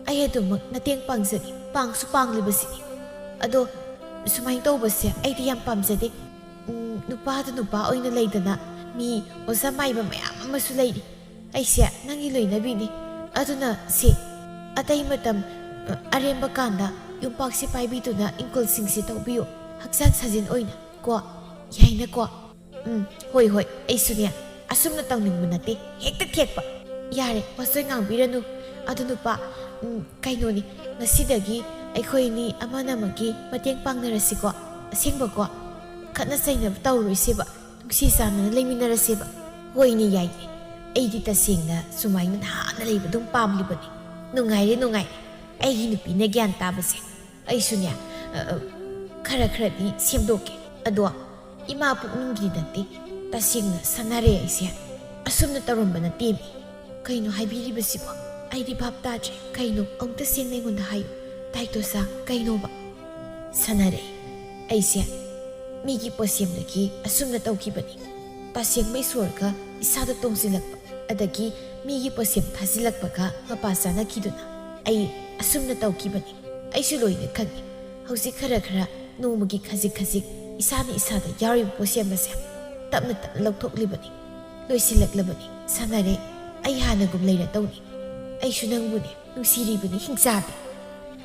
ꯑꯩ ꯑꯗꯨꯃꯛ ꯃꯇꯦꯡ ꯄꯥꯡꯖꯒꯦ, ꯄꯥꯡꯁꯨ ꯄꯥꯡꯂꯤꯕꯁꯤꯅꯤ꯫ ꯑꯗꯣ ꯁꯨꯃꯥꯏꯅ ꯇꯧꯕꯁꯦ ꯑꯩꯗꯤ ꯌꯥꯝ ꯄꯥꯝꯖꯗꯦ꯫ ꯎꯝ, ꯅꯨꯄꯥꯗ ꯅꯨꯄꯥ ꯑꯣꯏꯅ ꯂꯩꯗꯅ ꯃꯤ ꯑꯣꯖꯥ ꯃꯥꯏꯕ ꯃꯌꯥꯝ ꯑꯃꯁꯨ ꯂꯩꯔꯤ꯫ ꯑꯩꯁꯦ ꯅꯪꯒꯤ ꯂꯣꯏꯅꯕꯤꯅꯤ꯫ ꯑꯗꯨꯅ ꯁꯤ ꯑꯇꯩ ꯃꯇꯝ, ꯑ, ꯑꯔꯦꯝꯕ ꯀꯥꯟꯗ ꯌꯣꯝꯄꯥꯛꯁꯦ ꯄꯥꯏꯕꯤꯗꯨꯅ ꯏꯪꯈꯣꯜꯁꯤꯡꯁꯦ ꯇꯧꯕꯤꯌꯨ꯫ ꯍꯛꯆꯥꯡ ꯁꯥꯖꯦꯜ ꯑꯣꯏꯅ ꯀꯣ꯫ ꯌꯥꯏꯅꯀꯣ? ꯎꯝ, ꯍꯣꯏ, ꯍꯣꯏ, ꯑꯩꯁꯨꯅꯦ ꯑꯁꯨꯝꯅ ꯇꯧꯅꯤꯡꯕ ꯅꯠꯇꯦ, ꯍꯦꯛꯇ ꯊꯦꯛꯄ꯫ ꯌꯥꯔꯦ, ꯋꯥꯆꯣꯏ ꯉꯥꯡꯕꯤꯔꯅꯨ꯫ ꯑꯗꯨ ꯅꯨꯄꯥ, ꯎꯝ, ꯀꯩꯅꯣꯅꯤ, ꯉꯁꯤꯗꯒꯤ ꯑꯩꯈꯣꯏ ꯑꯅꯤ ꯑꯃꯅ ꯑꯃꯒꯤ ꯃꯇꯦꯡ ꯄꯥꯡꯅꯔꯁꯤꯀꯣ꯫ ꯑꯁꯦꯡꯕꯀꯣ? ꯈꯠꯅ ꯆꯩꯅꯕ ꯇꯧꯔꯣꯏꯁꯦꯕ, ꯅꯨꯡꯁꯤ ꯆꯥꯟꯅꯅ ꯂꯩꯃꯤꯟꯅꯔꯁꯦꯕ꯫ ꯍꯣꯏꯅꯦ, ꯌꯥꯏꯌꯦ꯫ ꯑꯩꯗꯤ ꯇꯁꯦꯡꯅ ꯁꯨꯃꯥꯏꯅ ꯅꯍꯥꯟꯅ ꯂꯩꯕ ꯑꯗꯨꯝ ꯄꯥꯝꯂꯤꯕꯅꯤ꯫ ꯅꯨꯡꯉꯥꯏꯔꯦ, ꯅꯨꯡꯉꯥꯏꯔꯦ꯫ ꯑꯩꯒꯤ ꯅꯨꯄꯤꯅ ꯒ꯭ꯌꯥꯟ ꯇꯥꯕꯁꯦ꯫ ꯑꯩꯁꯨꯅꯦ, ꯑ, ꯑ, ꯈꯔ ꯈꯔꯗꯤ ꯁꯦꯝꯗꯣꯛꯀꯦ꯫ ꯑꯗꯣ ꯏꯃꯥ ꯄꯨꯛꯅꯤꯡꯒꯤꯗꯤ ꯅꯠꯇꯦ, ꯇꯁꯦꯡꯅ ꯁꯥꯟꯅꯔꯦ ꯑꯩꯁꯦ꯫ ꯑꯁꯨꯝꯅ ꯇꯧꯔꯝꯕ ꯅꯠꯇꯦꯃꯤ꯫ ꯀꯩꯅꯣ ꯍꯥꯏꯕꯤꯔꯤꯕꯁꯤꯕꯣ? ꯑꯩꯗꯤ ꯚꯥꯞ ꯇꯥꯗ꯭ꯔꯦ꯫ ꯀꯩꯅꯣ? ꯑꯃꯨꯛꯇ ꯁꯦꯡꯅ ꯑꯩꯉꯣꯟꯗ ꯍꯥꯏꯌꯨ, ꯗꯥꯏꯇꯣꯁꯥ, ꯀꯩꯅꯣꯕ? ꯁꯥꯟꯅꯔꯦ꯫ ꯑꯩꯁꯦ ꯃꯤꯒꯤ ꯄꯣꯠꯁꯦꯝꯗꯒꯤ ꯑꯁꯨꯝꯅ ꯇꯧꯈꯤꯕꯅꯤ꯫ ꯇꯁꯦꯡꯕ ꯏꯁꯣꯔꯒ ꯏꯁꯥꯗ ꯇꯣꯡꯁꯤꯜꯂꯛꯄ, ꯑꯗꯒꯤ ꯃꯤꯒꯤ ꯄꯣꯠꯁꯦꯝ ꯊꯥꯖꯤꯜꯂꯛꯄꯒ ꯃꯄꯥ ꯆꯥꯅꯈꯤꯗꯨꯅ ꯑꯩ ꯑꯁꯨꯝꯅ ꯇꯧꯈꯤꯕꯅꯤ꯫ ꯑꯩꯁꯨ ꯂꯣꯏꯅ ꯈꯪꯏ꯫ ꯍꯧꯖꯤꯛ ꯈꯔ ꯈꯔ ꯅꯣꯡꯃꯒꯤ ꯈꯖꯤꯛ ꯈꯖꯤꯛ ꯏꯁꯥꯅ ꯏꯁꯥꯗ ꯌꯥꯎꯔꯤꯕ ꯄꯣꯠꯁꯦꯝ ꯑꯁꯦ ꯇꯞꯅ ꯇꯞꯅ ꯂꯧꯊꯣꯛꯂꯤꯕꯅꯤ꯫ ꯂꯣꯏꯁꯤꯜꯂꯛꯂꯕꯅꯤ꯫ ꯁꯥꯟꯅꯔꯦ꯫ ꯑꯩ ꯍꯥꯟꯅꯒꯨꯝ ꯂꯩꯔꯗꯧꯅꯤ꯫ ꯑꯩꯁꯨ ꯅꯪꯕꯨꯅꯤ ꯅꯨꯡꯁꯤꯔꯤꯕꯅꯤ, ꯍꯤꯡꯆꯥꯕꯤ꯫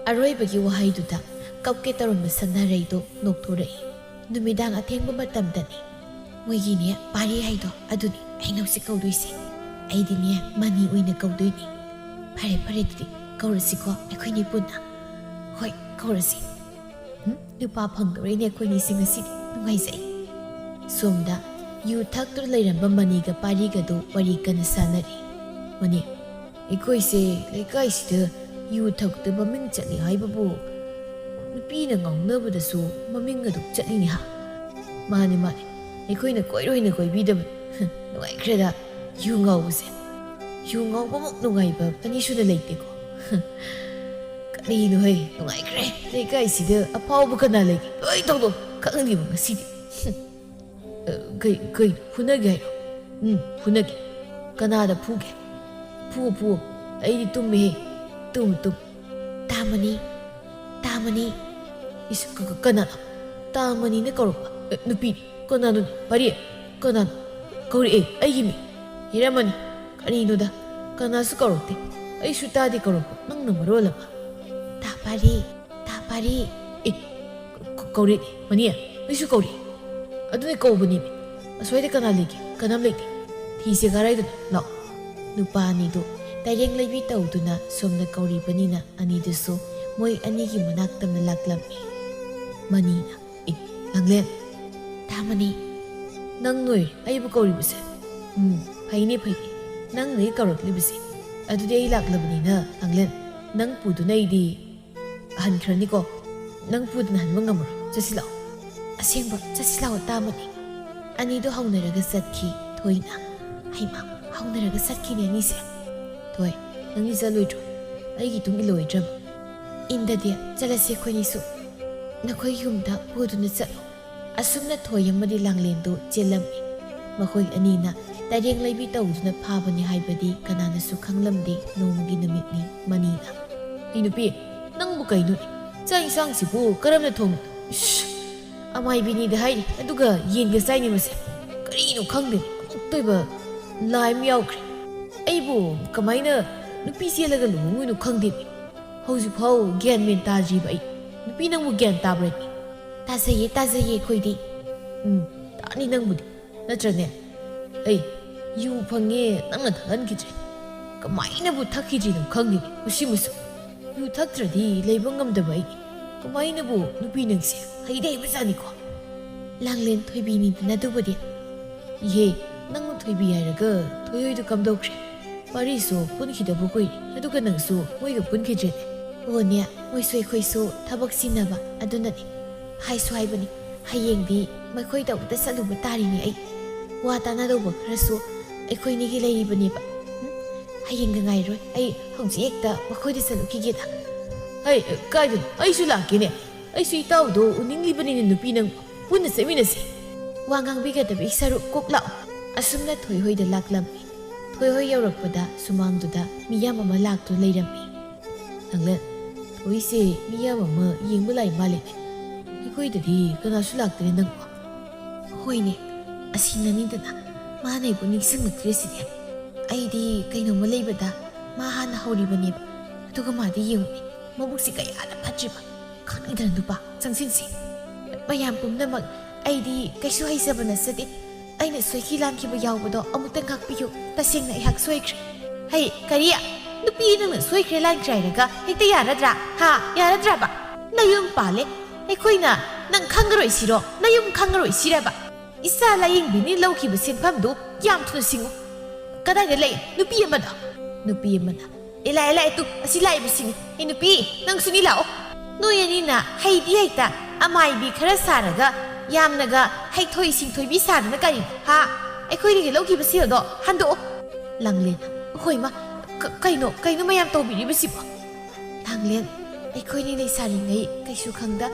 ꯑꯔꯣꯏꯕꯒꯤ ꯋꯥꯍꯩꯗꯨꯗ ꯀꯞꯀꯦ ꯇꯧꯔꯝꯕ ꯁꯥꯟꯅꯔꯩꯗꯣ ꯅꯣꯛꯊꯣꯔꯛꯏ꯫ ꯅꯨꯃꯤꯗꯥꯡ ꯑꯊꯦꯡꯕ ꯃꯇꯝꯗꯅꯤ꯫ ꯃꯣꯏꯒꯤꯅꯦ ꯄꯥꯔꯤ ꯍꯥꯏꯗꯣ ꯑꯗꯨꯅꯤ ꯑꯩꯅ ꯍꯧꯖꯤꯛ ꯀꯧꯗꯣꯏꯁꯦ꯫ ꯑꯩꯗꯤꯅꯦ ꯃꯅꯤ ꯑꯣꯏꯅ ꯀꯧꯗꯣꯏꯅꯤ꯫ ꯐꯔꯦ, ꯐꯔꯦ, ꯑꯗꯨꯗꯤ ꯀꯧꯔꯁꯤꯀꯣ ꯑꯩꯈꯣꯏꯅꯤ ꯄꯨꯟꯅ꯫ ꯍꯣꯏ, ꯀꯧꯔꯁꯤ꯫ ꯎꯝ, ꯅꯨꯄꯥ ꯐꯪꯗꯣꯔꯦꯅꯦ ꯑꯩꯈꯣꯏꯅꯤꯁꯦ ꯉꯁꯤꯗꯤ꯫ ꯅꯨꯡꯉꯥꯏꯖꯩ꯫ ꯁꯣꯝꯗ ꯌꯨ ꯊꯛꯇꯨꯅ ꯂꯩꯔꯝꯕ ꯃꯅꯤꯒ ꯄꯥꯔꯤꯒꯗꯨ ꯋꯥꯔꯤ ꯀꯟꯅ ꯁꯥꯟꯅꯔꯤ꯫ ꯃꯅꯤ, ꯑꯩꯈꯣꯏꯁꯦ ꯂꯩꯀꯥꯏꯁꯤꯗ ꯌꯨ ꯊꯛꯇ ꯃꯃꯤꯡ ꯆꯠꯂꯤ ꯍꯥꯏꯕꯕꯨ ꯅꯨꯄꯤꯅ ꯉꯥꯎꯅꯕꯗꯁꯨ ꯃꯃꯤꯡ ꯑꯗꯨꯝ ꯆꯠꯂꯤꯅꯦ ꯍꯥ? ꯃꯥꯅꯦ, ꯃꯥꯅꯦ꯫ ꯑꯩꯈꯣꯏꯅ ꯀꯣꯏꯔꯣꯏꯅ ꯀꯣꯏꯕꯤꯗꯕꯅꯤ꯫ ꯅꯨꯡꯉꯥꯏꯈ꯭ꯔꯦꯗ ꯌꯨ ꯉꯥꯎꯕꯁꯦ꯫ ꯌꯨ ꯉꯥꯎꯕꯃꯨꯛ ꯅꯨꯡꯉꯥꯏꯕ ꯑꯅꯤꯁꯨꯅ ꯂꯩꯇꯦꯀꯣ꯫ ꯀꯔꯤꯅꯣ ꯍꯩ, ꯅꯨꯡꯉꯥꯏꯈ꯭ꯔꯦ꯫ ꯂꯩꯀꯥꯏꯁꯤꯗ ꯑꯐꯥꯎꯕ ꯀꯅꯥ ꯂꯩꯒꯦ? ꯂꯣꯏ ꯊꯧꯗꯣꯛ ꯈꯪꯗꯦꯕ ꯉꯁꯤꯗꯤ꯫ ꯑ, ꯀꯩ, ꯀꯩ, ꯐꯨꯅꯒꯦ ꯍꯥꯏꯔꯣ? ꯎꯝ, ꯐꯨꯅꯒꯦ꯫ ꯀꯅꯥꯗ ꯐꯨꯒꯦ? ꯐꯨ, ꯐꯨ꯫ ꯑꯩꯗꯤ ꯇꯨꯝꯃꯦꯍꯦ꯫ ꯇꯨꯝ, ꯇꯨꯝ꯫ ꯇꯥꯃꯅꯤ, ꯇꯥꯃꯅꯤ꯫ ꯏꯁ, ꯀ-, ꯀ-, ꯀꯅꯥꯅꯣ? ꯇꯥꯃꯅꯤꯅ ꯀꯧꯔꯛꯄ? ꯑꯦ, ꯅꯨꯄꯤꯅꯤ꯫ ꯀꯅꯥꯅꯣꯅꯦ? ꯄꯥꯔꯤ? ꯀꯅꯥꯅꯣ? ꯀꯧꯔꯛꯑꯦ, ꯑꯩꯒꯤ ꯃꯤꯡ꯫ ꯍꯤꯔꯥꯃꯅꯤ꯫ ꯀꯔꯤꯅꯣꯗ? ꯀꯅꯥꯁꯨ ꯀꯧꯔꯛꯇꯦ꯫ ꯑꯩꯁꯨ ꯇꯥꯗꯦ ꯀꯧꯔꯛꯄ꯫ ꯅꯪꯅ ꯃꯔꯣꯜ ꯑꯃ꯫ ꯇꯥ ꯄꯥꯔꯤ, ꯇꯥ ꯄꯥꯔꯤ꯫ ꯑꯦ, ꯀ-, ꯀ-, ꯀꯧꯔꯛꯑꯦ꯫ ꯃꯅꯤ, ꯑꯩꯁꯨ ꯀꯧꯔꯛꯑꯦ꯫ ꯑꯗꯨꯅꯦ ꯀꯧꯕꯅꯤꯅꯦ꯫ ꯑꯁ꯭ꯋꯥꯏꯗ ꯀꯅꯥ ꯂꯩꯒꯦ? ꯀꯅꯥꯝ ꯂꯩꯇꯦ꯫ ꯊꯤꯁꯦ ꯀꯔꯥꯏꯗꯅꯣ? ꯂꯥꯛꯑꯣ꯫ ꯅꯨꯄꯥ ꯑꯅꯤꯗꯨ ꯇꯩꯔꯦꯡ ꯂꯩꯕꯤ ꯇꯧꯗꯨꯅ ꯁꯣꯝꯗ ꯀꯧꯔꯤꯕꯅꯤꯅ ꯑꯅꯤꯗꯨꯁꯨ ꯃꯣꯏ ꯑꯅꯤꯒꯤ ꯃꯅꯥꯛꯇꯝꯅ ꯂꯥꯛꯂꯝꯃꯤ꯫ ꯃꯅꯤꯅ, "ꯑꯦ, ꯂꯥꯡꯂꯦꯟ, ꯇꯥꯃꯅꯤ꯫ ꯅꯪ ꯅꯣꯏ ꯑꯩꯕꯨ ꯀꯧꯔꯤꯕꯁꯦ? ꯎꯝ, ꯐꯩꯅꯦ, ꯐꯩꯅꯦ꯫ ꯅꯪꯅ ꯑꯩ ꯀꯧꯔꯛꯂꯤꯕꯁꯦ꯫ ꯑꯗꯨꯗꯤ ꯑꯩ ꯂꯥꯛꯂꯕꯅꯤꯅ, ꯂꯥꯡꯂꯦꯟ, ꯅꯪ ꯄꯨꯗꯨꯅ ꯑꯩꯗꯤ ꯍꯟꯈ꯭ꯔꯅꯤꯀꯣ꯫ ꯅꯪ ꯄꯨꯗꯅ ꯍꯟꯕ ꯉꯝꯃꯔꯣꯏ꯫ ꯆꯠꯁꯤ ꯂꯥꯛꯑꯣ꯫ ꯑꯁꯦꯡꯕ, ꯆꯠꯁꯤ ꯂꯥꯛꯑꯣ, ꯇꯥꯃꯅꯤ꯫ ꯑꯅꯤꯗꯣ ꯍꯧꯅꯔꯒ ꯆꯠꯈꯤ, ꯊꯣꯏꯅ꯫ ꯍꯩꯃꯥ, ꯍꯧꯅꯔꯒ ꯆꯠꯈꯤꯅꯦ ꯑꯅꯤꯁꯦ꯫ ꯊꯣꯏ, ꯅꯪꯗꯤ ꯆꯠꯂꯣꯏꯗ꯭ꯔꯣ? ꯑꯩꯒꯤ ꯏꯇꯨꯡ ꯏꯜꯂꯣꯏꯗ꯭ꯔꯕ? ꯏꯟꯗꯗꯤ, ꯆꯠꯂꯁꯤ ꯑꯩꯈꯣꯏꯅꯤꯁꯨ꯫ ꯅꯈꯣꯏ ꯌꯨꯝꯗ ꯄꯨꯗꯨꯅ ꯆꯠꯂꯣ꯫ ꯑꯁꯨꯝꯅ ꯊꯣꯏ ꯑꯃꯗꯤ ꯂꯥꯡꯂꯦꯟꯗꯨ ꯆꯦꯜꯂꯝꯃꯤ꯫ ꯃꯈꯣꯏ ꯑꯅꯤꯅ ꯇꯔꯦꯡ ꯂꯩꯕꯤ ꯇꯧꯗꯨꯅ ꯐꯥꯕꯅꯤ ꯍꯥꯏꯕꯗꯤ ꯀꯅꯥꯅꯁꯨ ꯈꯪꯂꯝꯗꯦ꯫ ꯅꯣꯡꯃꯒꯤ ꯅꯨꯃꯤꯠꯅꯤ꯫ ꯃꯅꯤꯅ, "ꯏ ꯅꯨꯄꯤ, ꯅꯪꯕꯨ ꯀꯩꯅꯣꯅꯦ? ꯆꯥꯛ ꯏꯟꯁꯥꯡꯁꯤꯕꯨ ꯀꯔꯝꯅ ꯊꯣꯡꯉꯤꯅꯣ? ꯏꯁ! ꯑꯃꯥꯏꯕꯤꯅꯤꯗ ꯍꯥꯏꯔꯤ, ꯑꯗꯨꯒ ꯌꯦꯟꯒ ꯆꯥꯏꯅꯦ ꯃꯁꯦ꯫ ꯀꯔꯤꯅꯣ ꯈꯪꯗꯦ, ꯑꯃꯨꯛꯇꯣꯏꯕ ꯂꯥꯏ ꯑꯃ ꯌꯥꯎꯈ꯭ꯔꯦ꯫ ꯑꯩꯕꯨ ꯀꯃꯥꯏꯅ ꯅꯨꯄꯤ ꯆꯦꯜꯂꯒ ꯂꯨꯍꯣꯡꯉꯨꯏꯅꯣ ꯈꯪꯗꯦꯅꯦ꯫ ꯍꯧꯖꯤꯛꯐꯥꯎ ꯒ꯭ꯌꯥꯟ ꯃꯦꯟ ꯇꯥꯗ꯭ꯔꯤꯕ ꯑꯩ꯫ ꯅꯨꯄꯤ ꯅꯪꯕꯨ ꯒ꯭ꯌꯥꯟ ꯇꯥꯕ꯭ꯔꯅꯦ?" "ꯇꯥꯖꯩꯌꯦ, ꯇꯥꯖꯩꯌꯦ ꯑꯩꯈꯣꯏꯗꯤ꯫ ꯎꯝ, ꯇꯥꯅꯤ ꯅꯪꯕꯨꯗꯤ꯫ ꯅꯠꯇ꯭ꯔꯅꯦ? ꯑꯩ ꯌꯨ ꯐꯪꯉꯦ, ꯅꯪꯅ ꯊꯛꯍꯟꯈꯤꯗ꯭ꯔꯦ꯫ ꯀꯃꯥꯏꯅꯕꯨ ꯊꯛꯈꯤꯗ꯭ꯔꯤꯅꯣ ꯈꯪꯗꯦꯅꯦ ꯃꯁꯤꯃꯁꯨ꯫ ꯌꯨ ꯊꯛꯇ꯭ꯔꯗꯤ ꯂꯩꯕ ꯉꯝꯗꯕ ꯑꯩ꯫ ꯀꯃꯥꯏꯅꯕꯨ ꯅꯨꯄꯤ ꯅꯪꯁꯦ ꯍꯩꯗꯤ ꯍꯩꯕꯖꯥꯠꯅꯤꯀꯣ?" "ꯂꯥꯡꯂꯦꯟ ꯊꯣꯏꯕꯤꯅꯤꯗꯅ ꯑꯗꯨꯕꯨꯗꯤ꯫" "ꯏꯍꯦ, ꯅꯪꯕꯨ ꯊꯣꯏꯕꯤ ꯍꯥꯏꯔꯒ ꯊꯣꯏꯍꯣꯏꯗꯨ ꯀꯝꯗꯧꯈ꯭ꯔꯦ? ꯋꯥꯔꯤꯁꯨ ꯄꯨꯟꯈꯤꯗꯕ ꯀꯨꯏꯔꯦ, ꯑꯗꯨꯒ ꯅꯪꯁꯨ ꯃꯣꯏꯒ ꯄꯨꯟꯈꯤꯗ꯭ꯔꯦꯅꯦ?" "ꯑꯣꯅꯦ, ꯃꯣꯏꯁꯨ ꯑꯩꯈꯣꯏꯁꯨ ꯊꯕꯛ ꯆꯤꯟꯅꯕ, ꯑꯗꯨꯅꯅꯦ꯫ ꯍꯥꯏꯁꯨ ꯍꯥꯏꯕꯅꯤ, ꯍꯌꯦꯡꯗꯤ ꯃꯈꯣꯏꯗ ꯑꯃꯨꯛꯇ ꯆꯠꯂꯨꯕ ꯇꯥꯔꯤꯅꯦ ꯑꯩ꯫ ꯋꯥ ꯇꯥꯅꯗꯧꯕ ꯈꯔꯁꯨ ꯑꯩꯈꯣꯏꯅꯤꯒꯤ ꯂꯩꯔꯤꯕꯅꯦꯕ꯫ ꯎꯝ, ꯍꯌꯦꯡꯒ ꯉꯥꯏꯔꯣꯏ, ꯑꯩ ꯍꯧꯖꯤꯛ ꯍꯦꯛꯇ ꯃꯈꯣꯏꯗ ꯆꯠꯂꯨꯈꯤꯒꯦꯗ꯫" "ꯍꯩ, ꯀꯥꯏꯗꯅꯣ? ꯑꯩꯁꯨ ꯂꯥꯛꯀꯦꯅꯦ꯫ ꯑꯩꯁꯨ ꯏꯇꯥꯎꯗꯣ ꯎꯅꯤꯡꯂꯤꯕꯅꯤꯅꯦ ꯅꯨꯄꯤ ꯅꯪ꯫ ꯄꯨꯟꯅ ꯆꯠꯃꯤꯟꯅꯁꯤ꯫" ꯋꯥ ꯉꯥꯡꯕꯤꯒꯗꯕꯒꯤ ꯁꯔꯨꯛ ꯀꯣꯛ ꯂꯥꯛꯑꯣ꯫ ꯑꯁꯨꯝꯅ ꯊꯣꯏꯍꯣꯏꯗ ꯂꯥꯛꯂꯝꯃꯤ꯫ ꯊꯣꯏꯍꯣꯏ ꯌꯧꯔꯛꯄꯗ ꯁꯨꯃꯥꯡꯗꯨꯗ ꯃꯤꯌꯥꯝ ꯑꯃ ꯂꯥꯛꯇꯨꯅ ꯂꯩꯔꯝꯃꯤ꯫ "ꯅꯪꯂ ꯊꯣꯏꯁꯦ ꯃꯤꯌꯥꯝ ꯑꯃ ꯌꯦꯡꯕ ꯂꯥꯛꯏ ꯃꯥꯜꯂꯦꯅꯦ꯫ ꯑꯩꯈꯣꯏꯗꯗꯤ ꯀꯅꯥꯁꯨ ꯂꯥꯛꯇꯦꯅꯦ ꯅꯪꯕꯣ?" "ꯍꯣꯏꯅꯦ, ꯑꯁꯤꯅꯅꯤꯗꯅ ꯃꯥꯅ ꯑꯩꯕꯨ ꯅꯤꯡꯁꯤꯡꯂꯛꯇ꯭ꯔꯤꯁꯤꯗꯤ꯫ ꯑꯩꯗꯤ ꯀꯩꯅꯣꯝꯃ ꯂꯩꯕꯗ ꯃꯥ ꯍꯥꯟꯅ ꯍꯧꯔꯤꯕꯅꯦꯕ꯫ ꯑꯗꯨꯒ ꯃꯥꯗꯤ ꯌꯦꯡꯉꯨꯅꯦ, ꯃꯕꯨꯛꯁꯤ ꯀꯌꯥꯗ ꯐꯠꯇ꯭ꯔꯤꯕ꯫ ꯈꯪꯗ꯭ꯔ ꯅꯨꯄꯥ, ꯆꯪꯁꯤꯟꯁꯤ꯫ ꯃꯌꯥꯝ ꯄꯨꯝꯅꯃꯛ, ꯑꯩꯗꯤ ꯀꯩꯁꯨ ꯍꯩꯖꯕ ꯅꯠꯆꯗꯦ꯫ ꯑꯩꯅ ꯁꯣꯏꯈꯤ ꯂꯥꯟꯈꯤꯕ ꯌꯥꯎꯕꯗꯣ ꯑꯃꯨꯛꯇ ꯉꯥꯛꯄꯤꯌꯨ꯫ ꯇꯁꯦꯡꯅ ꯑꯩꯍꯥꯛ ꯁꯣꯏꯈ꯭ꯔꯦ꯫" "ꯍꯩ, ꯀꯔꯤ? ꯅꯨꯄꯤ ꯅꯪꯅ ꯁꯣꯏꯈ꯭ꯔꯦ ꯂꯥꯟꯈ꯭ꯔꯦ ꯍꯥꯏꯔꯒ ꯍꯦꯛꯇ ꯌꯥꯔꯗ꯭ꯔꯥ? ꯍꯥ? ꯌꯥꯔꯗ꯭ꯔꯥꯕ? ꯅꯌꯨꯝ ꯄꯥꯜꯂꯦ꯫ ꯑꯩꯈꯣꯏꯅ ꯅꯪ ꯈꯪꯉꯔꯣꯏ ꯁꯤꯔꯣ? ꯅꯌꯨꯝ ꯈꯪꯉꯔꯣꯏ ꯁꯤꯔꯕ? ꯏꯆꯥ ꯂꯥꯌꯦꯡꯕꯤꯅꯤ ꯂꯧꯈꯤꯕ ꯁꯦꯟꯐꯝꯗꯨ ꯌꯥꯝ ꯊꯨꯅ ꯁꯤꯡꯉꯨ꯫ ꯀꯗꯥꯏꯗ ꯂꯩ ꯅꯨꯄꯤ ꯑꯃꯗꯣ? ꯅꯨꯄꯤ ꯑꯃꯅ, "ꯑꯦ, ꯂꯥꯛꯑꯦ, ꯂꯥꯛꯑꯦ, ꯇꯨ, ꯑꯁꯤ ꯂꯥꯛꯏꯕꯁꯤꯅꯤ꯫ ꯑꯦ, ꯅꯨꯄꯤ, ꯅꯪꯁꯨꯅꯤ ꯂꯥꯛꯑꯣ꯫ ꯅꯣꯏ ꯑꯅꯤꯅ ꯍꯩꯗꯤ ꯍꯩꯇ, ꯑꯃꯥꯏꯕꯤ ꯈꯔ ꯁꯥꯔꯒ, ꯌꯥꯝꯅꯒ ꯍꯩꯊꯣꯏ ꯁꯤꯡꯊꯣꯏꯕꯤ ꯁꯥꯗꯅ ꯀꯔꯤꯅꯣ, ꯍꯥ? ꯑꯩꯈꯣꯏꯗꯒꯤ ꯂꯧꯈꯤꯕ ꯁꯦꯜꯗꯣ ꯍꯟꯗꯣꯛꯑꯣ꯫" ꯂꯥꯡꯂꯦꯟ, "ꯍꯣꯏ, ꯃꯥ, ꯀ-, ꯀꯩꯅꯣ, ꯀꯩꯅꯣ ꯃꯌꯥꯝ ꯇꯧꯕꯤꯔꯤꯕꯁꯤꯕꯣ?" ꯂꯥꯡꯂꯦꯟ, "ꯑꯩꯈꯣꯏꯅꯤ ꯂꯩꯁꯥꯔꯤꯉꯩ ꯀꯩꯁꯨ ꯈꯪꯗ,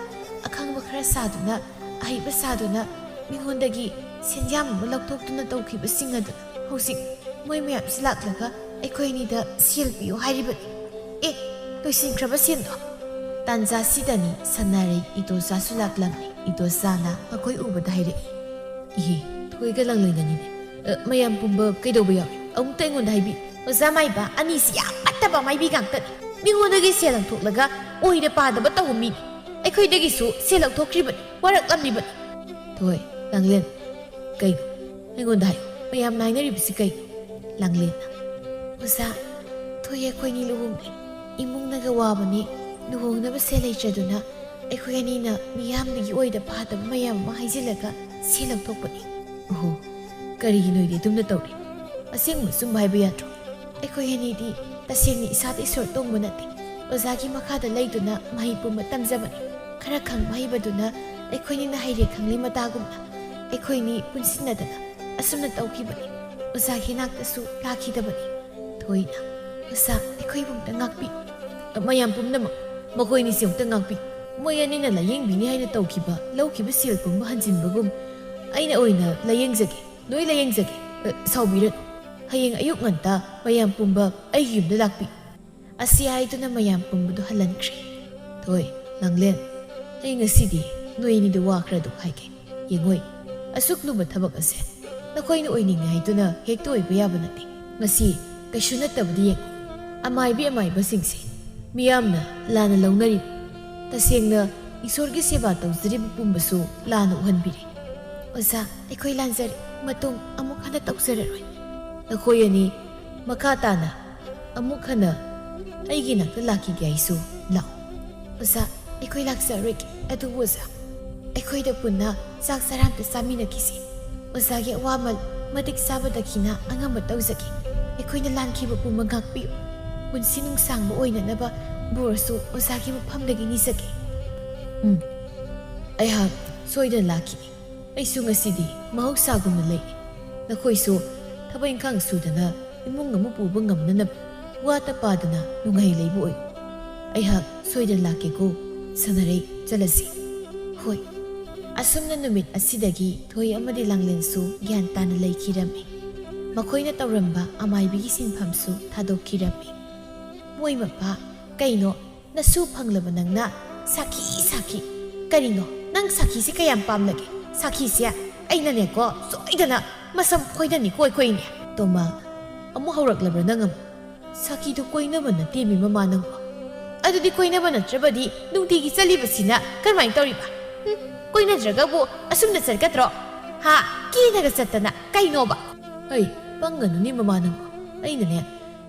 ꯑꯈꯪꯕ ꯈꯔ ꯁꯥꯗꯨꯅ, ꯑꯍꯩꯕ ꯁꯥꯗꯨꯅ, ꯃꯤꯉꯣꯟꯗꯒꯤ ꯁꯦꯟꯌꯥꯝ ꯑꯃ ꯂꯧꯊꯣꯛꯇꯨꯅ ꯇꯧꯈꯤꯕꯁꯤꯡ ꯑꯗꯨꯅ ꯍꯧꯖꯤꯛ ꯃꯣꯏ ꯃꯌꯥꯝꯁꯤ ꯂꯥꯛꯂꯒ ꯑꯩꯈꯣꯏ ꯑꯅꯤꯗ ꯁꯦꯜ ꯄꯤꯌꯨ ꯍꯥꯏꯔꯤꯕꯅꯤ꯫ ꯑꯦ, ꯂꯣꯏꯁꯤꯟꯈ꯭ꯔꯕ ꯁꯦꯜꯗꯣ?" ꯇꯥꯟꯖꯥꯁꯤꯗꯅꯤ ꯁꯅꯥꯔꯩ ꯏꯗꯣꯆꯥꯁꯨ ꯂꯥꯛꯂꯝꯃꯤ꯫ ꯏꯗꯣꯆꯥꯅ ꯃꯈꯣꯏ ꯎꯕꯗ ꯍꯥꯏꯔꯛꯏ, "ꯏꯍꯦ, ꯊꯣꯏꯒ ꯂꯥꯡꯂꯦꯟꯒꯅꯤꯅꯦ꯫ ꯑ, ꯃꯌꯥꯝ ꯄꯨꯝꯕ ꯀꯩꯗꯧꯕ ꯌꯥꯎꯔꯦ? ꯑꯃꯨꯛꯇ ꯑꯩꯉꯣꯟꯗ ꯍꯥꯏꯕꯤ꯫" "ꯑꯣꯖꯥ ꯃꯥꯏꯕ, ꯑꯅꯤꯁꯤ ꯌꯥꯝ ꯐꯠꯇꯕ ꯃꯥꯏꯕꯤ ꯉꯥꯛꯇꯅꯤ꯫ ꯃꯤꯉꯣꯟꯗꯒꯤ ꯁꯦꯜ ꯂꯧꯊꯣꯛꯂꯒ ꯑꯣꯏꯗ ꯄꯥꯗꯕ ꯇꯧꯕ ꯃꯤꯅꯤ꯫ ꯑꯩꯈꯣꯏꯗꯒꯤꯁꯨ ꯁꯦꯜ ꯂꯧꯊꯣꯛꯈ꯭ꯔꯤꯕꯅꯤ, ꯋꯥꯔꯛꯂꯝꯂꯤꯕꯅꯤ꯫" "ꯊꯣꯏ, ꯂꯥꯡꯂꯦꯟ, ꯀꯩꯅꯣ? ꯑꯩꯉꯣꯟꯗ ꯍꯥꯏꯌꯨ, ꯃꯌꯥꯝꯅ ꯍꯥꯏꯅꯔꯤꯕꯁꯤ ꯀꯩꯅꯣ?" ꯂꯥꯡꯂꯦꯟꯅ, "ꯑꯣꯖꯥ, ꯊꯣꯏ ꯑꯩꯈꯣꯏꯅꯤ ꯂꯨꯍꯣꯡꯂꯦ꯫ ꯏꯃꯨꯡꯅꯒ ꯋꯥꯕꯅꯤ, ꯂꯨꯍꯣꯡꯅꯕ ꯁꯦꯜ ꯂꯩꯇ꯭ꯔꯗꯨꯅ ꯑꯩꯈꯣꯏ ꯑꯅꯤꯅ ꯃꯤꯌꯥꯝꯗꯒꯤ ꯑꯣꯏꯗ ꯄꯥꯗꯕ ꯃꯌꯥꯝ ꯑꯃ ꯍꯥꯏꯖꯤꯜꯂꯒ ꯁꯦꯜ ꯂꯧꯊꯣꯛꯄꯅꯤ꯫" "ꯑꯣꯍꯣ, ꯀꯔꯤꯒꯤ ꯅꯣꯏꯗꯤ ꯑꯗꯨꯝꯅ ꯇꯧꯔꯤ? ꯑꯁꯦꯡꯕ ꯑꯆꯨꯝꯕ ꯍꯥꯏꯕ ꯌꯥꯗ꯭ꯔꯣ? ꯑꯩꯈꯣꯏ ꯑꯅꯤꯗꯤ ꯇꯁꯦꯡꯅ ꯏꯁꯥꯗ ꯏꯁꯣꯔ ꯇꯣꯡꯕ ꯅꯠꯇꯦ꯫ ꯑꯣꯖꯥꯒꯤ ꯃꯈꯥꯗ ꯂꯩꯗꯨꯅ ꯃꯍꯩ ꯄꯨꯝꯕ ꯇꯝꯖꯕꯅꯤ꯫ ꯈꯔ ꯈꯪꯕ ꯍꯩꯕꯗꯨꯅ ꯑꯩꯈꯣꯏꯅꯤꯅ ꯍꯩꯔꯦ ꯈꯪꯂꯤ ꯃꯇꯥꯒꯨꯝꯅ ꯑꯩꯈꯣꯏꯅꯤ ꯄꯨꯟꯁꯤꯟꯅꯗꯅ ꯑꯁꯨꯝꯅ ꯇꯧꯈꯤꯕꯅꯤ꯫ ꯑꯣꯖꯥꯒꯤ ꯅꯥꯛꯇꯁꯨ ꯂꯥꯛꯈꯤꯗꯕꯅꯤ꯫ ꯊꯣꯏꯅ, ꯑꯣꯖꯥ, ꯑꯩꯈꯣꯏꯕꯨ ꯑꯝꯇ ꯉꯥꯛꯄꯤ꯫" "ꯃꯌꯥꯝ ꯄꯨꯝꯅꯃꯛ, ꯃꯈꯣꯏꯅꯤꯁꯤ ꯑꯃꯨꯛꯇ ꯉꯥꯛꯄꯤ꯫ ꯃꯣꯏ ꯑꯅꯤꯅ ꯂꯥꯌꯦꯡꯕꯤꯅꯤ ꯍꯥꯏꯅ ꯇꯧꯈꯤꯕ, ꯂꯧꯈꯤꯕ ꯁꯦꯜ ꯄꯨꯝꯕ ꯍꯟꯖꯤꯟꯕꯒꯨꯝ ꯑꯩꯅ ꯑꯣꯏꯅ ꯂꯥꯌꯦꯡꯖꯒꯦ, ꯂꯣꯏ ꯂꯥꯌꯦꯡꯖꯒꯦ꯫ ꯑ, ꯁꯥꯎꯕꯤꯔꯅꯨ꯫ ꯍꯌꯦꯡ ꯑꯌꯨꯛ ꯉꯟꯇꯥ ꯃꯌꯥꯝ ꯄꯨꯝꯕ ꯑꯩꯒꯤ ꯌꯨꯝꯗ ꯂꯥꯛꯄꯤ꯫" ꯑꯁꯤ ꯍꯥꯏꯗꯨꯅ ꯃꯌꯥꯝ ꯄꯨꯝꯕꯗꯨ ꯍꯜꯍꯟꯈ꯭ꯔꯦ꯫ "ꯊꯣꯏ, ꯂꯥꯡꯂꯦꯟ, ꯑꯩ ꯉꯁꯤꯗꯤ ꯅꯣꯏ ꯑꯅꯤꯗ ꯋꯥ ꯈꯔ ꯑꯗꯨꯝ ꯍꯥꯏꯒꯦ꯫ ꯌꯦꯡꯉꯣꯏ, ꯑꯁꯨꯛ ꯂꯨꯕ ꯊꯕꯛ ꯑꯁꯦ ꯅꯈꯣꯏꯅ ꯑꯣꯏꯅꯤꯡꯉꯦ ꯍꯥꯏꯗꯨꯅ ꯍꯦꯛꯇ ꯑꯣꯏꯕ ꯌꯥꯕ ꯅꯠꯇꯦ꯫ ꯃꯁꯤ ꯀꯩꯁꯨ ꯅꯠꯇꯕꯗꯤ ꯌꯦꯡꯉꯨ꯫ ꯑꯃꯥꯏꯕꯤ ꯑꯃꯥꯏꯕꯁꯤꯡꯁꯦ ꯃꯤꯌꯥꯝꯅ ꯂꯥꯟꯅ ꯂꯧꯅꯔꯤꯕ, ꯇꯁꯦꯡꯅ ꯏꯁꯣꯔꯒꯤ ꯁꯦꯕꯥ ꯇꯧꯖꯔꯤꯕ ꯄꯨꯝꯕꯁꯨ ꯂꯥꯟꯅ ꯎꯍꯟꯕꯤꯔꯦ꯫ ꯑꯣꯖꯥ, ꯑꯩꯈꯣꯏ ꯂꯥꯟꯖꯔꯦ꯫ ꯃꯇꯨꯡ ꯑꯃꯨꯛ ꯍꯟꯅ ꯇꯧꯖꯔꯔꯣꯏ꯫" "ꯅꯈꯣꯏ ꯑꯅꯤ ꯃꯈꯥ ꯇꯥꯅ ꯑꯃꯨꯛ ꯍꯟꯅ ꯑꯩꯒꯤ ꯅꯥꯛꯇ ꯂꯥꯛꯈꯤꯒꯦ ꯍꯥꯏꯁꯨ ꯂꯥꯛꯑꯣ꯫" "ꯑꯣꯖꯥ, ꯑꯩꯈꯣꯏ ꯂꯥꯛꯆꯔꯣꯏꯒꯦ꯫ ꯑꯗꯨꯕꯨ ꯑꯣꯖꯥ, ꯑꯩꯈꯣꯏꯗ ꯄꯨꯟꯅ ꯆꯥꯛ ꯆꯔꯥ ꯑꯝꯇ ꯆꯥꯃꯤꯟꯅꯈꯤꯁꯤ꯫ ꯑꯣꯖꯥꯒꯤ ꯑꯋꯥꯃꯜ ꯃꯇꯤꯛ ꯆꯥꯕꯗꯒꯤꯅ ꯑꯉꯝꯕ ꯇꯧꯖꯒꯦ꯫ ꯑꯩꯈꯣꯏꯅ ꯂꯥꯟꯈꯤꯕ ꯄꯨꯝꯕ ꯉꯥꯛꯄꯤꯌꯨ꯫ ꯄꯨꯟꯁꯤ ꯅꯨꯡꯁꯥꯡꯕ ꯑꯣꯏꯅꯅꯕ ꯕꯣꯔꯁꯨ ꯑꯣꯖꯥꯒꯤ ꯃꯐꯝꯗꯒꯤ ꯅꯤꯖꯒꯦ꯫ ꯎꯝ, ꯑꯩꯍꯥꯛ ꯁꯣꯏꯗꯅ ꯂꯥꯛꯈꯤꯅꯤ꯫ ꯑꯩꯁꯨ ꯉꯁꯤꯗꯤ ꯃꯍꯧꯁꯥꯒꯨꯝꯅ ꯂꯩ꯫ ꯅꯈꯣꯏꯁꯨ ꯊꯕꯛ ꯏꯪꯈꯥꯡ ꯁꯨꯗꯅ ꯏꯃꯨꯡ ꯑꯃ ꯄꯨꯕ ꯉꯝꯅꯅꯕ ꯋꯥꯇ ꯄꯥꯗꯅ ꯅꯨꯡꯉꯥꯏ ꯂꯩꯕ ꯑꯣꯏꯌꯨ꯫ ꯑꯩꯍꯥꯛ ꯁꯣꯏꯗꯅ ꯂꯥꯛꯀꯦꯀꯣ꯫ ꯁꯥꯟꯅꯔꯩ, ꯆꯠꯂꯁꯤ꯫ ꯍꯣꯏ꯫ ꯑꯁꯨꯝꯅ ꯅꯨꯃꯤꯠ ꯑꯁꯤꯗꯒꯤ ꯊꯣꯏ ꯑꯃꯗꯤ ꯂꯥꯡꯂꯦꯟꯁꯨ ꯒ꯭ꯌꯥꯟ ꯇꯥꯅ ꯂꯩꯈꯤꯔꯝꯃꯤ꯫ ꯃꯈꯣꯏꯅ ꯇꯧꯔꯝꯕ ꯑꯃꯥꯏꯕꯤꯒꯤ ꯁꯤꯟꯐꯝꯁꯨ ꯊꯥꯗꯣꯛꯈꯤꯔꯝꯃꯤ꯫ ꯃꯣꯏ ꯃꯄꯥ, ꯀꯩꯅꯣ, ꯅꯁꯨ ꯐꯪꯂꯕ ꯅꯪꯅ ꯁꯥꯈꯤ ꯁꯥꯈꯤ꯫ ꯀꯔꯤꯅꯣ, ꯅꯪ ꯁꯥꯈꯤꯁꯦ ꯀꯌꯥꯝ ꯄꯥꯝꯂꯒꯦ? ꯁꯥꯈꯤꯁꯦ ꯑꯩꯅꯅꯦꯀꯣ, ꯁꯣꯏꯗꯅ ꯃꯁꯝ ꯐꯣꯏꯗꯅꯤꯀꯣ ꯑꯩꯈꯣꯏꯅꯦ꯫ ꯇꯣꯃꯥ, ꯑꯃꯨꯛ ꯍꯧꯔꯛꯂꯕ꯭ꯔꯥ ꯅꯪ ꯑꯃꯨꯛ? ꯁꯥꯈꯤꯗꯣ ꯀꯣꯏꯅꯕ ꯅꯠꯇꯦꯃꯤ ꯃꯃꯥ ꯅꯪꯕꯣ꯫ ꯑꯗꯨꯗꯤ ꯀꯣꯏꯅꯕ ꯅꯠꯇ꯭ꯔꯕꯗꯤ ꯅꯨꯡꯇꯤꯒꯤ ꯆꯠꯂꯤꯕꯁꯤꯅ ꯀꯔꯝꯍꯥꯏꯅ ꯇꯧꯔꯤꯕ? ꯍꯨꯝ, ꯀꯣꯏꯅꯗ꯭ꯔꯒꯕꯨ ꯑꯁꯨꯝꯅ ꯆꯠꯀꯗ꯭ꯔꯣ? ꯍꯥ? ꯀꯦꯅꯒ ꯆꯠꯇꯅ ꯀꯩꯅꯣꯕ? ꯑꯩ, ꯄꯪꯒꯅꯨꯅꯦ ꯃꯃꯥ ꯅꯪꯕꯣ꯫ ꯑꯩꯅꯅꯦ,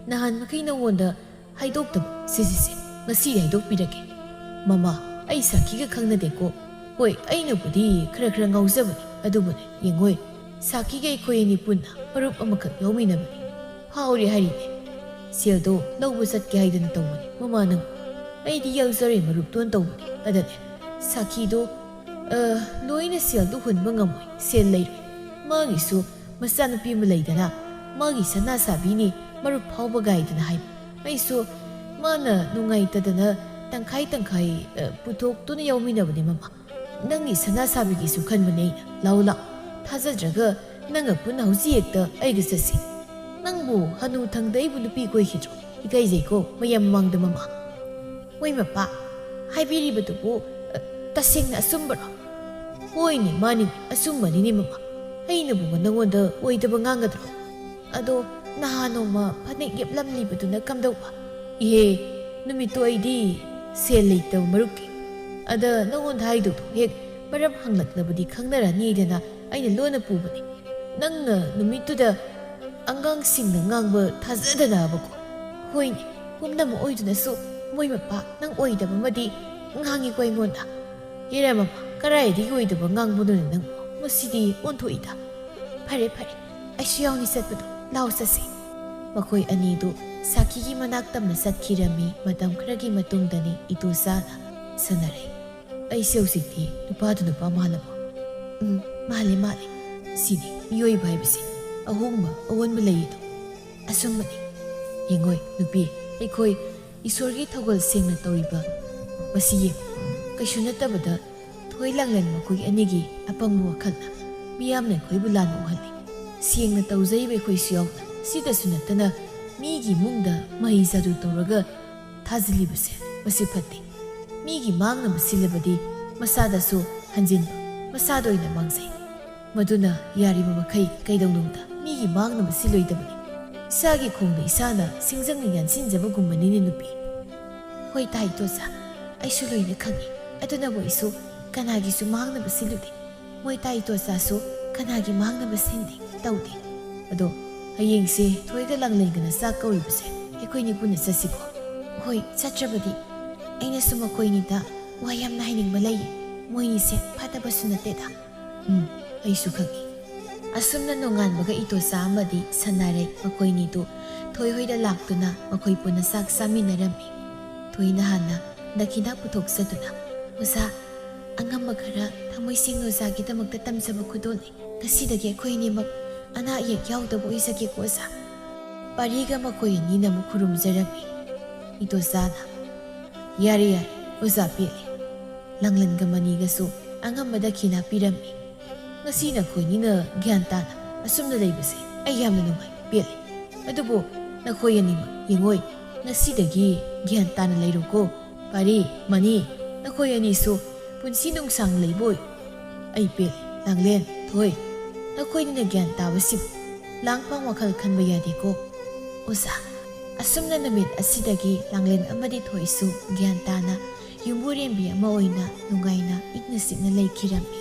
ꯅꯍꯥꯟ ꯃꯈꯩ ꯅꯉꯣꯟꯗ ꯍꯥꯏꯗꯣꯛꯇꯕ ꯁꯤꯁꯤꯁꯦ ꯉꯁꯤ ꯍꯥꯏꯗꯣꯛꯄꯤꯔꯒꯦ꯫ ꯃꯃꯥ, ꯑꯩ ꯁꯥꯈꯤꯒ ꯈꯪꯅꯗꯦꯀꯣ꯫ ꯍꯣꯏ, ꯑꯩꯅꯕꯨꯗꯤ ꯈꯔ ꯈꯔ ꯉꯥꯎꯖꯕꯅꯤ, ꯑꯗꯨꯕꯨꯅꯦ, ꯌꯦꯡꯉꯣꯏ, ꯁꯥꯈꯤꯒ ꯑꯩꯈꯣꯏ ꯑꯅꯤ ꯄꯨꯟꯅ ꯃꯔꯨꯞ ꯑꯃꯈꯛ ꯌꯥꯎꯃꯤꯟꯅꯕꯅꯤ꯫ ꯐꯥꯎꯔꯦ ꯍꯥꯏꯔꯤꯅꯦ꯫ ꯁꯦꯜꯗꯣ ꯂꯧꯕ ꯆꯠꯀꯦ ꯍꯥꯏꯗꯅ ꯇꯧꯕꯅꯤ ꯃꯃꯥ ꯅꯪ꯫ ꯑꯩꯗꯤ ꯌꯥꯎꯖꯔꯦ ꯃꯔꯨꯞꯇꯣꯟ ꯇꯧꯕꯅꯤ꯫ ꯑꯗꯅꯦ, ꯁꯥꯈꯤꯗꯣ, ꯑ, ꯂꯣꯏꯅ ꯁꯦꯜꯗꯣ ꯍꯨꯟꯕ ꯉꯝꯃꯣꯏ, ꯁꯦꯜ ꯂꯩꯔꯣꯏ꯫ ꯃꯥꯒꯤꯁꯨ ꯃꯆꯥꯅꯨꯄꯤ ꯑꯃ ꯂꯩꯗꯅ, ꯃꯥꯒꯤ ꯁꯅꯥ ꯁꯥꯕꯤꯅꯤ ꯃꯔꯨꯞ ꯐꯥꯎꯕ ꯒꯥꯏꯗꯅ ꯍꯥꯏꯕ꯫ ꯑꯩꯁꯨ ꯃꯥꯅ ꯅꯨꯡꯉꯥꯏꯇꯗꯅ ꯇꯪꯈꯥꯏ ꯇꯪꯈꯥꯏ, ꯑ, ꯄꯨꯊꯣꯛꯇꯨꯅ ꯌꯥꯎꯃꯤꯟꯅꯕꯅꯦ ꯃꯃꯥ꯫ ꯅꯪꯒꯤ ꯁꯅꯥ ꯁꯥꯕꯤꯒꯤꯁꯨ ꯈꯟꯕꯅꯦ ꯑꯩꯅ꯫ ꯂꯥꯛꯑꯣ, ꯂꯥꯛꯑꯣ꯫ ꯊꯥꯖꯗ꯭ꯔꯒ ꯅꯪꯒ ꯄꯨꯟꯅ ꯍꯧꯖꯤꯛ ꯍꯦꯛꯇ ꯑꯩꯒ ꯆꯠꯁꯤ꯫ ꯅꯪꯕꯨ ꯍꯅꯨ ꯊꯪꯗ ꯑꯩꯕꯨ ꯅꯨꯄꯤ ꯀꯣꯏꯈꯤꯗ꯭ꯔꯣ? ꯏꯀꯥꯏꯖꯩꯀꯣ ꯃꯌꯥꯝ ꯃꯃꯥꯡꯗ ꯃꯃꯥ꯫ ꯃꯣꯏ ꯃꯄꯥ, ꯍꯥꯏꯕꯤꯔꯤꯕꯗꯨꯕꯨ, ꯑ, ꯇꯁꯦꯡꯅ ꯑꯆꯨꯝꯕꯔꯣ? ꯍꯣꯏꯅꯦ, ꯃꯥꯅꯤꯅꯦ, ꯑꯆꯨꯝꯕꯅꯤꯅꯦ ꯃꯃꯥ꯫ ꯑꯩꯅꯕꯨ ꯅꯉꯣꯟꯗ ꯑꯣꯏꯗꯕ ꯉꯥꯡꯒꯗ꯭ꯔꯣ? ꯑꯗꯣ ꯅꯍꯥꯟ ꯅꯣꯡꯃ ꯐꯅꯦꯛ ꯌꯦꯞꯂꯝꯂꯤꯕꯗꯨꯅ ꯀꯝꯗꯧꯕ? ꯏꯍꯦ, ꯅꯨꯃꯤꯠꯇꯣ ꯑꯩꯗꯤ ꯁꯦꯜ ꯂꯩꯇꯕ ꯃꯔꯨꯞꯀꯤ꯫ ꯑꯗ ꯅꯉꯣꯟꯗ ꯍꯥꯏꯗꯧꯗꯣ ꯍꯦꯛ ꯃꯔꯝ ꯍꯪꯂꯛꯂꯕꯗꯤ ꯈꯪꯅꯔꯅꯤꯗꯅ ꯑꯩꯅ ꯂꯣꯟꯅ ꯄꯨꯕꯅꯤ꯫ ꯅꯪꯅ ꯅꯨꯃꯤꯠꯇꯨꯗ ꯑꯉꯥꯡꯁꯤꯡꯅ ꯉꯥꯡꯕ ꯊꯥꯖꯗꯅꯕꯀꯣ꯫ ꯍꯣꯏꯅꯦ, ꯄꯨꯝꯅꯃꯛ ꯑꯣꯏꯗꯨꯅꯁꯨ ꯃꯣꯏ ꯃꯄꯥ ꯅꯪ ꯑꯣꯏꯗꯕ ꯑꯃꯗꯤ ꯉꯥꯡꯉꯤꯀꯣ ꯑꯩꯉꯣꯟꯗ꯫ ꯌꯦꯔꯦ ꯃꯄꯥ, ꯀꯗꯥꯏꯗꯒꯤ ꯑꯣꯏꯗꯕ ꯉꯥꯡꯕꯅꯣꯅꯦ ꯅꯪꯕꯣ? ꯃꯁꯤꯗꯤ ꯑꯣꯟꯊꯣꯛꯏꯗ꯫ ꯐꯔꯦ, ꯐꯔꯦ, ꯑꯩꯁꯨ ꯌꯥꯎꯅꯤ ꯆꯠꯄꯗꯣ꯫ ꯂꯥꯎ ꯆꯠꯁꯤ꯫ ꯃꯈꯣꯏ ꯑꯅꯤꯗꯨ ꯁꯥꯈꯤꯒꯤ ꯃꯅꯥꯛ ꯇꯝꯅ ꯆꯠꯈꯤꯔꯝꯃꯤ꯫ ꯃꯇꯝ ꯈꯔꯒꯤ ꯃꯇꯨꯡꯗꯅꯤ ꯏꯇꯣꯆꯥꯅ ꯁꯥꯟꯅꯔꯦ꯫ ꯑꯩꯁꯦ ꯍꯧꯖꯤꯛꯇꯤ ꯅꯨꯄꯥꯗꯨ ꯅꯨꯄꯥ ꯃꯥꯜꯂꯕꯣ? ꯎꯝ, ꯃꯥꯜꯂꯦ, ꯃꯥꯜꯂꯦ꯫ ꯁꯤꯅꯤ ꯃꯤꯑꯣꯏꯕ ꯍꯥꯏꯕꯁꯦ꯫ ꯑꯍꯣꯡꯕ, ꯑꯑꯣꯟꯕ ꯂꯩꯌꯦꯗꯣ꯫ ꯑꯆꯨꯝꯕꯅꯤ꯫ ꯌꯦꯡꯉꯣꯏ, ꯅꯨꯄꯤ, ꯑꯩꯈꯣꯏ ꯏꯁꯣꯔꯒꯤ ꯊꯧꯒꯜ ꯁꯦꯡꯅ ꯇꯧꯔꯤꯕ ꯃꯁꯤ ꯌꯦꯡꯉꯨ꯫ ꯀꯩꯁꯨ ꯅꯠꯇꯕꯗ ꯊꯣꯏ ꯂꯥꯡꯂꯦꯟ ꯃꯈꯣꯏ ꯑꯅꯤꯒꯤ ꯑꯄꯪꯕ ꯋꯥꯈꯜꯅ ꯃꯤꯌꯥꯝꯅ ꯑꯩꯈꯣꯏꯕꯨ ꯂꯥꯟꯅ ꯎꯍꯜꯂꯤ꯫ ꯁꯦꯡꯅ ꯇꯧꯖꯔꯤꯕ ꯑꯩꯈꯣꯏꯁꯨ ꯌꯥꯎꯅ꯫ ꯁꯤꯗꯁꯨ ꯅꯠꯇꯅ ꯃꯤꯒꯤ ꯏꯃꯨꯡꯗ ꯃꯍꯩ ꯆꯥꯗꯨ ꯇꯧꯔꯒ ꯊꯥꯖꯤꯜꯂꯤꯕꯁꯦ ꯃꯁꯤ ꯐꯠꯇꯦ꯫ ꯃꯤꯒꯤ ꯃꯥꯡꯅꯕ ꯁꯤꯜꯂꯕꯗꯤ ꯃꯁꯥꯗꯁꯨ ꯍꯟꯖꯤꯟꯕ, ꯃꯁꯥꯗ ꯑꯣꯏꯅ ꯃꯥꯡꯖꯩ꯫ ꯃꯗꯨꯅ ꯌꯥꯔꯤꯕ ꯃꯈꯩ ꯀꯩꯗꯧꯅꯨꯡꯗ ꯃꯤꯒꯤ ꯃꯥꯡꯅꯕ ꯁꯤꯜꯂꯣꯏꯗꯕꯅꯤ꯫ ꯏꯁꯥꯒꯤ ꯈꯣꯡꯗ ꯏꯁꯥꯅ ꯁꯤꯡꯖꯪꯅ ꯌꯥꯟꯁꯤꯟꯖꯕꯒꯨꯝꯕꯅꯤꯅꯦ ꯅꯨꯄꯤ꯫ ꯍꯣꯏ ꯇꯥ ꯏꯇꯣꯆꯥ, ꯑꯩꯁꯨ ꯂꯣꯏꯅ ꯈꯪꯏ꯫ ꯑꯗꯨꯅꯕꯨ ꯑꯩꯁꯨ ꯀꯅꯥꯒꯤꯁꯨ ꯃꯥꯡꯅꯕ ꯁꯤꯜꯂꯨꯗꯦ꯫ ꯃꯣꯏ ꯇꯥ ꯏꯇꯣꯆꯥꯁꯨ ꯀꯅꯥꯒꯤ ꯃꯥꯡꯅꯕ ꯁꯤꯟꯗꯦ, ꯇꯧꯗꯦ꯫ ꯑꯗꯣ ꯍꯌꯦꯡꯁꯦ ꯊꯣꯏꯒ ꯂꯥꯡꯂꯦꯟꯒꯅ ꯆꯥꯛ ꯀꯧꯔꯤꯕꯁꯦ ꯑꯩꯈꯣꯏꯅꯤ ꯄꯨꯟꯅ ꯆꯠꯁꯤꯀꯣ꯫ ꯍꯣꯏ, ꯆꯠꯇ꯭ꯔꯕꯗꯤ꯫ ꯑꯩꯅꯁꯨ ꯃꯈꯣꯏꯅꯤꯗ ꯋꯥ ꯌꯥꯝꯅ ꯍꯥꯏꯅꯤꯡꯕ ꯂꯩꯌꯦ꯫ ꯃꯣꯏꯅꯤꯁꯦ ꯐꯠꯇꯕꯁꯨ ꯅꯠꯇꯦꯗ꯫ ꯎꯝ, ꯑꯩꯁꯨ ꯈꯪꯏ꯫ ꯑꯁꯨꯝꯅ ꯅꯣꯡꯉꯥꯟꯕꯒ ꯏꯇꯣꯆꯥ ꯑꯃꯗꯤ ꯁꯅꯥꯔꯩ ꯃꯈꯣꯏꯅꯤꯗꯨ ꯊꯣꯏꯍꯣꯏꯗ ꯂꯥꯛꯇꯨꯅ ꯃꯈꯣꯏ ꯄꯨꯟꯅ ꯆꯥꯛ ꯆꯥꯃꯤꯟꯅꯔꯝꯃꯤ꯫ ꯊꯣꯏꯅ ꯍꯥꯟꯅ ꯗꯈꯤꯅꯥ ꯄꯨꯊꯣꯛꯆꯗꯨꯅ, "ꯑꯣꯖꯥ, ꯑꯉꯝꯕ ꯈꯔ ꯊꯃꯣꯏ ꯁꯦꯡꯅ ꯑꯣꯖꯥꯒꯤꯗꯃꯛꯇ ꯇꯝꯖꯕ ꯈꯨꯗꯣꯜꯅꯤ꯫ ꯉꯁꯤꯗꯒꯤ ꯑꯩꯈꯣꯏ ꯑꯅꯤꯃꯛ ꯑꯅꯥ ꯑꯌꯦꯛ ꯌꯥꯎꯗꯕ ꯑꯣꯏꯖꯒꯦꯀꯣ ꯑꯣꯖꯥ꯫" ꯄꯥꯔꯤꯒ ꯃꯈꯣꯏ ꯑꯅꯤꯅ ꯑꯃꯨꯛ ꯈꯨꯔꯨꯝꯖꯔꯝꯃꯤ꯫ ꯏꯇꯣꯆꯥꯅ, "ꯌꯥꯔꯦ, ꯌꯥꯔꯦ, ꯑꯣꯖꯥ ꯄꯦꯜꯂꯦ꯫" ꯂꯥꯡꯂꯦꯟꯒ ꯃꯅꯤꯒꯁꯨ ꯑꯉꯝꯕ ꯗꯈꯤꯅꯥ ꯄꯤꯔꯝꯃꯤ꯫ "ꯉꯁꯤ ꯅꯈꯣꯏꯅꯤꯅ ꯒ꯭ꯌꯥꯟ ꯇꯥꯅ ꯑꯁꯨꯝꯅ ꯂꯩꯕꯁꯦ ꯑꯩ ꯌꯥꯝꯅ ꯅꯨꯡꯉꯥꯏ, ꯄꯦꯜꯂꯦ꯫ ꯑꯗꯨꯕꯨ ꯅꯈꯣꯏ ꯑꯅꯤꯃꯛ ꯌꯦꯡꯉꯣꯏ, ꯉꯁꯤꯗꯒꯤ ꯒ꯭ꯌꯥꯟ ꯇꯥꯅ ꯂꯩꯔꯣꯀꯣ꯫ ꯄꯥꯔꯤ, ꯃꯅꯤ, ꯅꯈꯣꯏ ꯑꯅꯤꯁꯨ ꯄꯨꯟꯁꯤ ꯅꯨꯡꯁꯥꯡ ꯂꯩꯕ ꯑꯣꯏ꯫" "ꯑꯩ ꯄꯦꯜꯂꯦ, ꯂꯥꯡꯂꯦꯟ, ꯊꯣꯏ, ꯅꯈꯣꯏꯅꯤꯅ ꯒ꯭ꯌꯥꯟ ꯇꯥꯕꯁꯤꯕꯨ꯫ ꯂꯥꯡ ꯄꯥꯡ ꯋꯥꯈꯜ ꯈꯟꯕ ꯌꯥꯗꯦꯀꯣ, ꯑꯣꯖꯥ꯫" ꯑꯁꯨꯝꯅ ꯅꯨꯃꯤꯠ ꯑꯁꯤꯗꯒꯤ ꯂꯥꯡꯂꯦꯟ ꯑꯃꯗꯤ ꯊꯣꯏꯁꯨ ꯒ꯭ꯌꯥꯟ ꯇꯥꯅ ꯌꯨꯝꯕꯨꯔꯦꯝꯕꯤ ꯑꯃ ꯑꯣꯏꯅ ꯅꯨꯡꯉꯥꯏꯅ ꯏꯪꯅ ꯆꯤꯛꯅ ꯂꯩꯈꯤꯔꯝꯃꯤ꯫